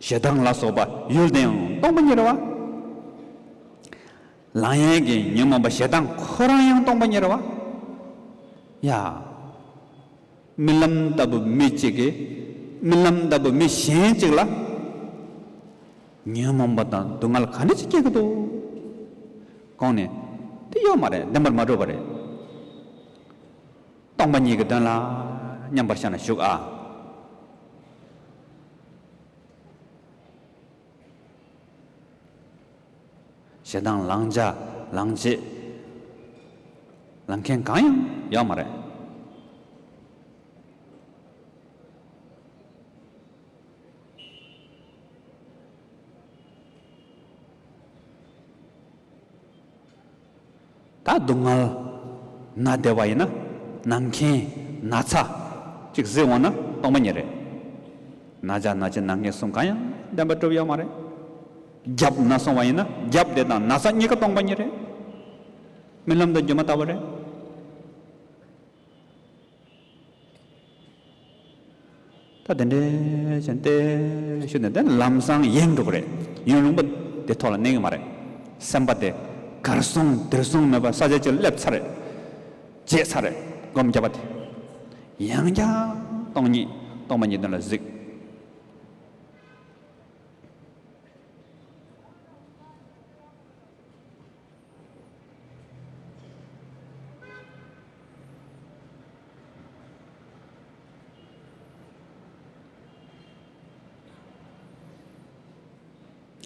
ཞེ་སྡང་ལ་སོགས་པ་ཡུལ་དེ་ཡང་སྟོང་པ་ཉིད་རེད་བ། ལང་ཡས་ཀྱི་ཉོན་མོངས་པ་ཞེ་སྡང་ཁོ་རང་ཡང་སྟོང་པ་ཉིད་རེད་བ། ཡ། རྨི་ལམ་ལྟ་བུ་མི་གཅིག་གིས། རྨི་ལམ་ལྟ་བུ་མི་གཞན་གཅིག་ལ་ཉོན་མོངས་པ་དང་སྡུག་བསྔལ་ག་འདྲ་ཅིག་སྐྱེ་གི་འདུག་དགོངས་ནས། དེ་ཡོད་མ་རེད། བདེན་པར་མ་གྲུབ་པ་རེད། སྟོང་པ་ཉིད་ཀྱི་དོན་ལ་མཉམ་པར་བཞག་ནས་བཞུགས་ཨ། ཞེ་སྡང་ལང་བྱ་ལང་བྱེད་ལང་མཁན་གང་ཡང་ཡོད་མ་རེད། ད་སྡུག་བསྔལ་ན་བདེ་བ་ཡིན་ན། ན་མཁན་ན་ཚ་ཅིག་གཟིགས་འོང་ན་སྟོང་པ་ཉིད་རེད། ན་བྱ་ན་བྱེད་ན་མཁན་གསུམ་གང་ཡང་བདེན་པར་གྲུབ་ཡོད་མ་རེད། རྒྱབ་ན་སོང་བ་ཡིན་ན། རྒྱབ་དེ་དང་ན་ཚ་གཉིས་ཀ་སྟོང་པ་ཉིད་རེད། རྨི་ལམ་དང་སྒྱུ་མ་ལྟ་བུ་རེད། ད་དེ་འདྲའི་བྱས་ཏེ་ཞུ་ནས། དེ་ལམ་སང་ཡེངས་འགྲོ་གི་རེད། ཡུན་རིང་པོ་དེ་ཐོག་ལ་གནས་ཀྱི་མ་རེད། སེམས་པ་དེ་གར་སོང་དིར་སོང་མེད་པར་ས་ཆ་གཅིག་སླེབས་ཚར་རེད། བརྗེད་ཚར་རེད། སྒོམ་རྒྱབ་པ་དེ། ཡང་བསྐྱར་སྟོང་ཉིད་སྟོང་པ་ཉིད་དོན་ལ་གཟིགས།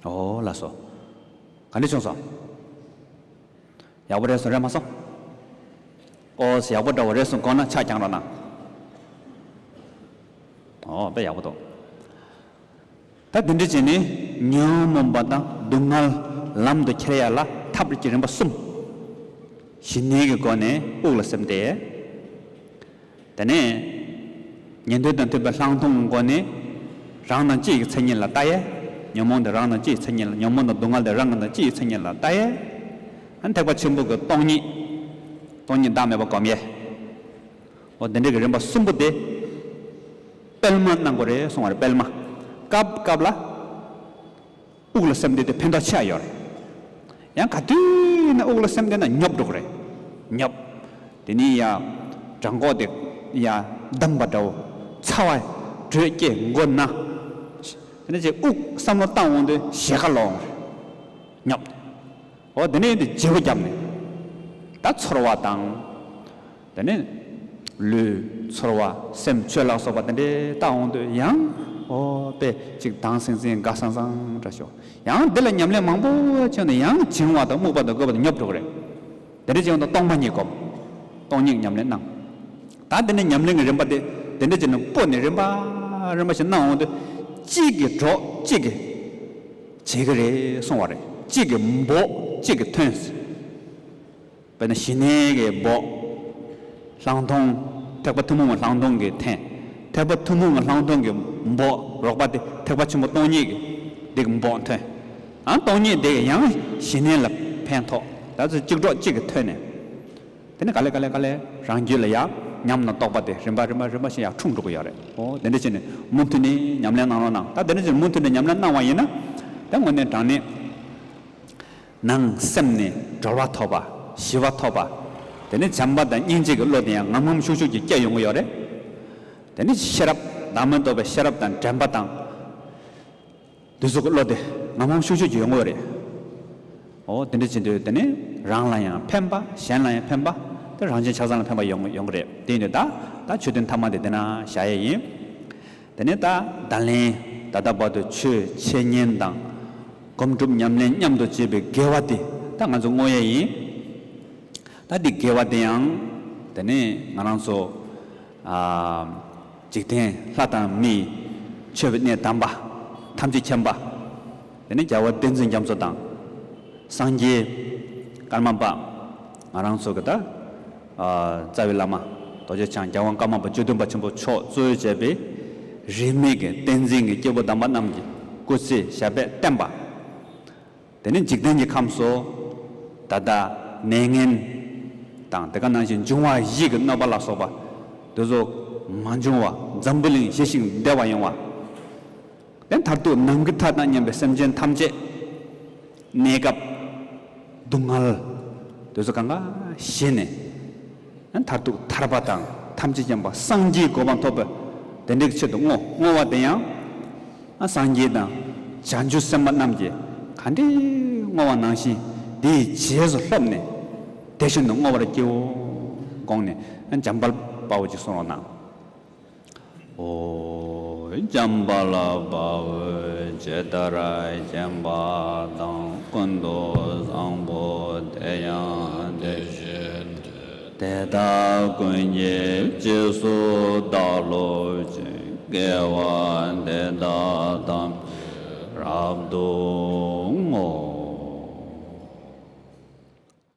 ཨོ་ལགས་སོ། ག་འདྲ་བྱུང་སོང་། ཡག་པོ་རེད་སོང་རེད་མ་སོང་། ཨོ་ཡག་པོ་འདྲ་བོ་རེད་སོང་དགོངས་ན་ཕྱག་བརྐྱངས་རོགས་གནང་། ཨོ་དཔེ་ཡག་པོ་འདུག་ད་འདི་འདྲ་བྱས་ནས་ཉོན་མོངས་པ་དང་སྡུག་བསྔལ་ལམ་དུ་ཁྱེར་ཡ་ལ་ཐབས་ཀྱི་རིམ་པ་གསུམ། ཞི་གནས་ཀྱི་སྒོ་ནས་དབུགས་ལ་སེམས་གཏད། དེ་ནས་ཉན་ཐོས་དང་མཐུན་པའི་ལྷག་མཐོང་གི་སྒོ་ནས་རང་དང་གཅིག་གི་མཚན་ཉིད་ལ་ལྟ་ཡས། ཉོན་མོངས་དེ་རང་དང་གཅིག་གི་མཚན་ཉིད་ལ། ཉོན་མོངས་དང་སྡུག་བསྔལ་དེ་རང་དང་གཅིག་གི་མཚན་ཉིད་ལ་ལྟ་ཡས། ཨ་ཐེག་པ་ཆེན་པོ་གི་སྟོང་ཉིད། སྟོང་ཉིད་བདག་མེད་པ་སྒོམ་ཡས། འོ་དེ་འདྲ་གི་རིམ་པ་གསུམ་པོ་དེ་སྤེལ་མ་གནང་དགོས་རེད་གསུང་བ་རེད། སྤེལ་མ། སྐབས་སྐབས་ལ་དབུགས་ལ་སེམས་གཏད་དེ་ཕན་ཐོགས་ཆེ་བ་ཡོད་རེད། ཡང་ག་དུས་ན་དབུགས་ལ་སེམས་གཏད་ན་ཉོབ་འགྲོ་གི་རེད། ཉོབ། དེ་ནས་ཡ་བྲང་ཁོག་དེ་ཡ་བསྡམས་པ་འདྲ་བོ། ཚ་བ་ དྲོད་སྐྱེས་མགོ་ན། དེ་ནས་ཅིག་དབུགས་བསམ་བློ་བཏང་འོང་དུས་ཞེ་ཁ་ལོག་འོང་རེད། ཉོབ། འོ་དེ་ནས་དེ་བརྗེ་པོ་བརྒྱབ་ནས། ད་ཚོར་བ་དང་། དེ་ནས་ལུས་ཚོར་བ་སེམས་ཆོས་ལ་སོགས་པ་དེ་འདྲའི་བལྟ་འོང་དུས་ཡང་། འོ་དཔེ་ཅིག་དྭངས་སིང་སིང་དགའ་སང་སང་འདྲ་ཤོག་ཡང་འདི་ལ་ཉམས་ལེན་མང་པོ་བྱས་ནས་ཡང་བྱིང་བ་དང་རྨུགས་པ་དང་རྒོད་པ་དང་ཉོབ་འགྲོ་གི་རེད། དེ་འདྲ་བྱས་ཡོང་དུས་སྟོང་པ་ཉིད་སྒོམ། སྟོང་ཉིད་ཉམས་ལེན་གནང་། ད་དེ་ནས་ཉམས་ལེན་གྱི་རིམ་པ་དེ་དེ་འདྲ་བྱས་ནས་སྤོ་ནས་རིམ་པ་རིམ་པ་ཞིག་གནང་འོང་དུས། གཅིག་གིས་གྲོགས་གཅིག་གིས་བྱེད་ཀྱི་རེད་གསུང་བ་རེད། གཅིག་གིས་འབོག་གཅིག་གིས་ཐོན། དཔེར་ན་ཞི་གནས་ཀྱི་འབོག་ལྷག་མཐོང་། ཐེག་པ་ཐུན་མོང་གི་ལྷག་མཐོང་གི་འཐེན། ཐེག་པ་ཐུན་མོང་གི་ལྷག་མཐོང་གི་འབོག་རོགས་པ་དེ་ཐེག་པ་ཆེན་པོ་སྟོང་ཉིད་ཀྱི་འདི་གི་འབོག་འཐེན། ཨང་སྟོང་ཉིད་དེ་གི་ཡང་ཞི་གནས་ལ་ཕན་ཐོགས། ད་ཚོ་གཅིག་གྲོགས་གཅིག་གིས་ཐོན་ནས། དེ་ནས་ག་ལེ་ག་ལེ་ག་ལེ་རང་རྒྱུད་ལ་ཡང་ཉམས་དང་རྟོགས་པ་དེ་རིམ་པ་རིམ་པ་རིམ་པ་བཞིན་ཡང་འཁྲུངས་འགྲོ་གི་ཡོད་རེད། འོ་དེ་འདྲ་བྱས་ནས་མུ་མཐུད་ནས་ཉམས་ལེན་གནང་རོགས་གནང་། ད་དེ་འདྲ་བྱས་ནས་མུ་མཐུད་ནས་ཉམས་ལེན་གནང་བ་ཡིན་ན། ད་དངོས་གནས་དྲང་གནས། ནང་སེམས་ནས་གྲོལ་བ་ཐོབ་པ། ཞི་བ་ཐོབ་པ། དེ་ནས་བྱམས་པ་དང་སྙིང་རྗེ་གི་བློ་དེ་ཡང་ངམ་ངམ་ཤུགས་ཤུགས་ཀྱིས་སྐྱེ་ཡོང་གི་ཡོད་རེད། དེ་ནས་ཤེས་རབ་བདག་མེད་རྟོགས་པའི་ཤེས་རབ་དང་དྲན་པ་དང་། དེ་ཚོ་གི་བློ་དེ་ངམ་ངམ་ཤུགས་ཤུགས་ཀྱིས་ཡོང་གི་ཡོད་རེད། འོ་དེ་འདྲ་བྱེད་དུས་དེ་ནས་རང་ལ་ཡང་ཕན་པ། གཞན་ལ་ཡང་ཕན་པ། དེ་རང་གཞན་ཆ་ཚང་ལ་ཕན་པ་ཡོང་ཡོང་གི་རེད། དེ་ཡིན་དུས་ད་ད་མཆོད་རྟེན་ཐ་མ་དེ་དེ་ན་བཞག་ཡས་ཡིན། དེ་ནས་ད་ད་ལན་ད་ལྟ་བར་དུ་ཆོས་འཆད་ཉན་དང་། སྒོམ་སྒྲུབ་ཉམས་ལེན་མཉམ་དུ་བྱེད་པའི་དགེ་བ་དེ་ད་ང་ཚོ་བསྔོ་ཡས་ཡིན། ད་འདི་དགེ་བ་དེ་ཡང་དེ་ནས་ང་རང་ཚོ་ཨ་འཇིག་རྟེན་ལྷ་དང་མི། མཆོད་པའི་གནས་དམ་པ་ཐམས་ཅད་མཁྱེན་པ། དེ་ནས་རྒྱལ་བ་བསྟན་འཛིན་རྒྱ་མཚོ་དང་། སངས་རྒྱས་ཀརྨ་པ། ང་རང་ཚོ་གི་ད་ཨ་རྩ་བའི་བླ་མ་རྡོ་རྗེ་འཆང་རྒྱལ་དབང་ཀརྨ་པ་བཅུ་བདུན་པ་ཆེན་པོ་མཆོག་གཙོས་བྱས་པའི་རིས་མེད་ཀྱི་བསྟན་འཛིན་གྱི་སྐྱེས་བུ་དམ་པ་རྣམས་ཀྱི་སྐུ་ཚེ་ཞབས་པད་བརྟན་པ། དེ་ནས་འཇིག་རྟེན་གྱི་ཁམས་སུ་ད་ལྟ་ནད་ངན་དང་དེ་ག་ནང་བཞིན་འབྱུང་བ་བཞི་གི་གནོད་པ་ལ་སོགས་པ་དེ་ཚོ་མ་འབྱུང་བ། འཛམ་བུ་གླིང་ཞི་ཞིང་བདེ་བ་ཡོང་བ། དེ་མཐར་ཐུག་ནམ་མཁའི་མཐའ་དང་མཉམ་པའི་སེམས་ཅན་ཐམས་ཅད་གནས་སྐབས་སྡུག་བསྔལ་དེ་ཚོ་གང་ག་ཞི་ནས། མཐར་ཐུག་ཐར་པ་དང་ཐམས་ཅད་མཁྱེན་པ་སངས་རྒྱས་གོ་འཕང་ཐོབ་པའི་དེ་འདྲའི་ཆེད་དུ་བསྔོ། བསྔོ་བ་དེ་ཡང་སངས་རྒྱས་དང་བྱང་ཆུབ་སེམས་དཔའ་རྣམས་ཀྱིས་ག་འདྲའི་བསྔོ་བ་ནང་བཞིན་དེའི་རྗེས་སུ་ལྷོབ་ནས་དེ་བཞིན་དུ་བསྔོ་བར་བགྱིའོ་དགོངས་ནས་འཇམ་དཔལ་དཔའ་བོས་ཅིག་གསུང་རོགས་གནང་། ཨོ། འཇམ་དཔལ་དཔའ་བོས་ཇི་ལྟར་མཁྱེན་པ་དང་། ཀུན་ཏུ་བཟང་པོ་དེ་ཡང་དེ་བཞིན་ཏེ། དེ་དག་ཀུན་གྱི་རྗེས་སུ་བདག་སློབ་ཅིང་། དགེ་བ་འདི་དག་ཐམས་ཅད་རབ་ཏུ་བསྔོ།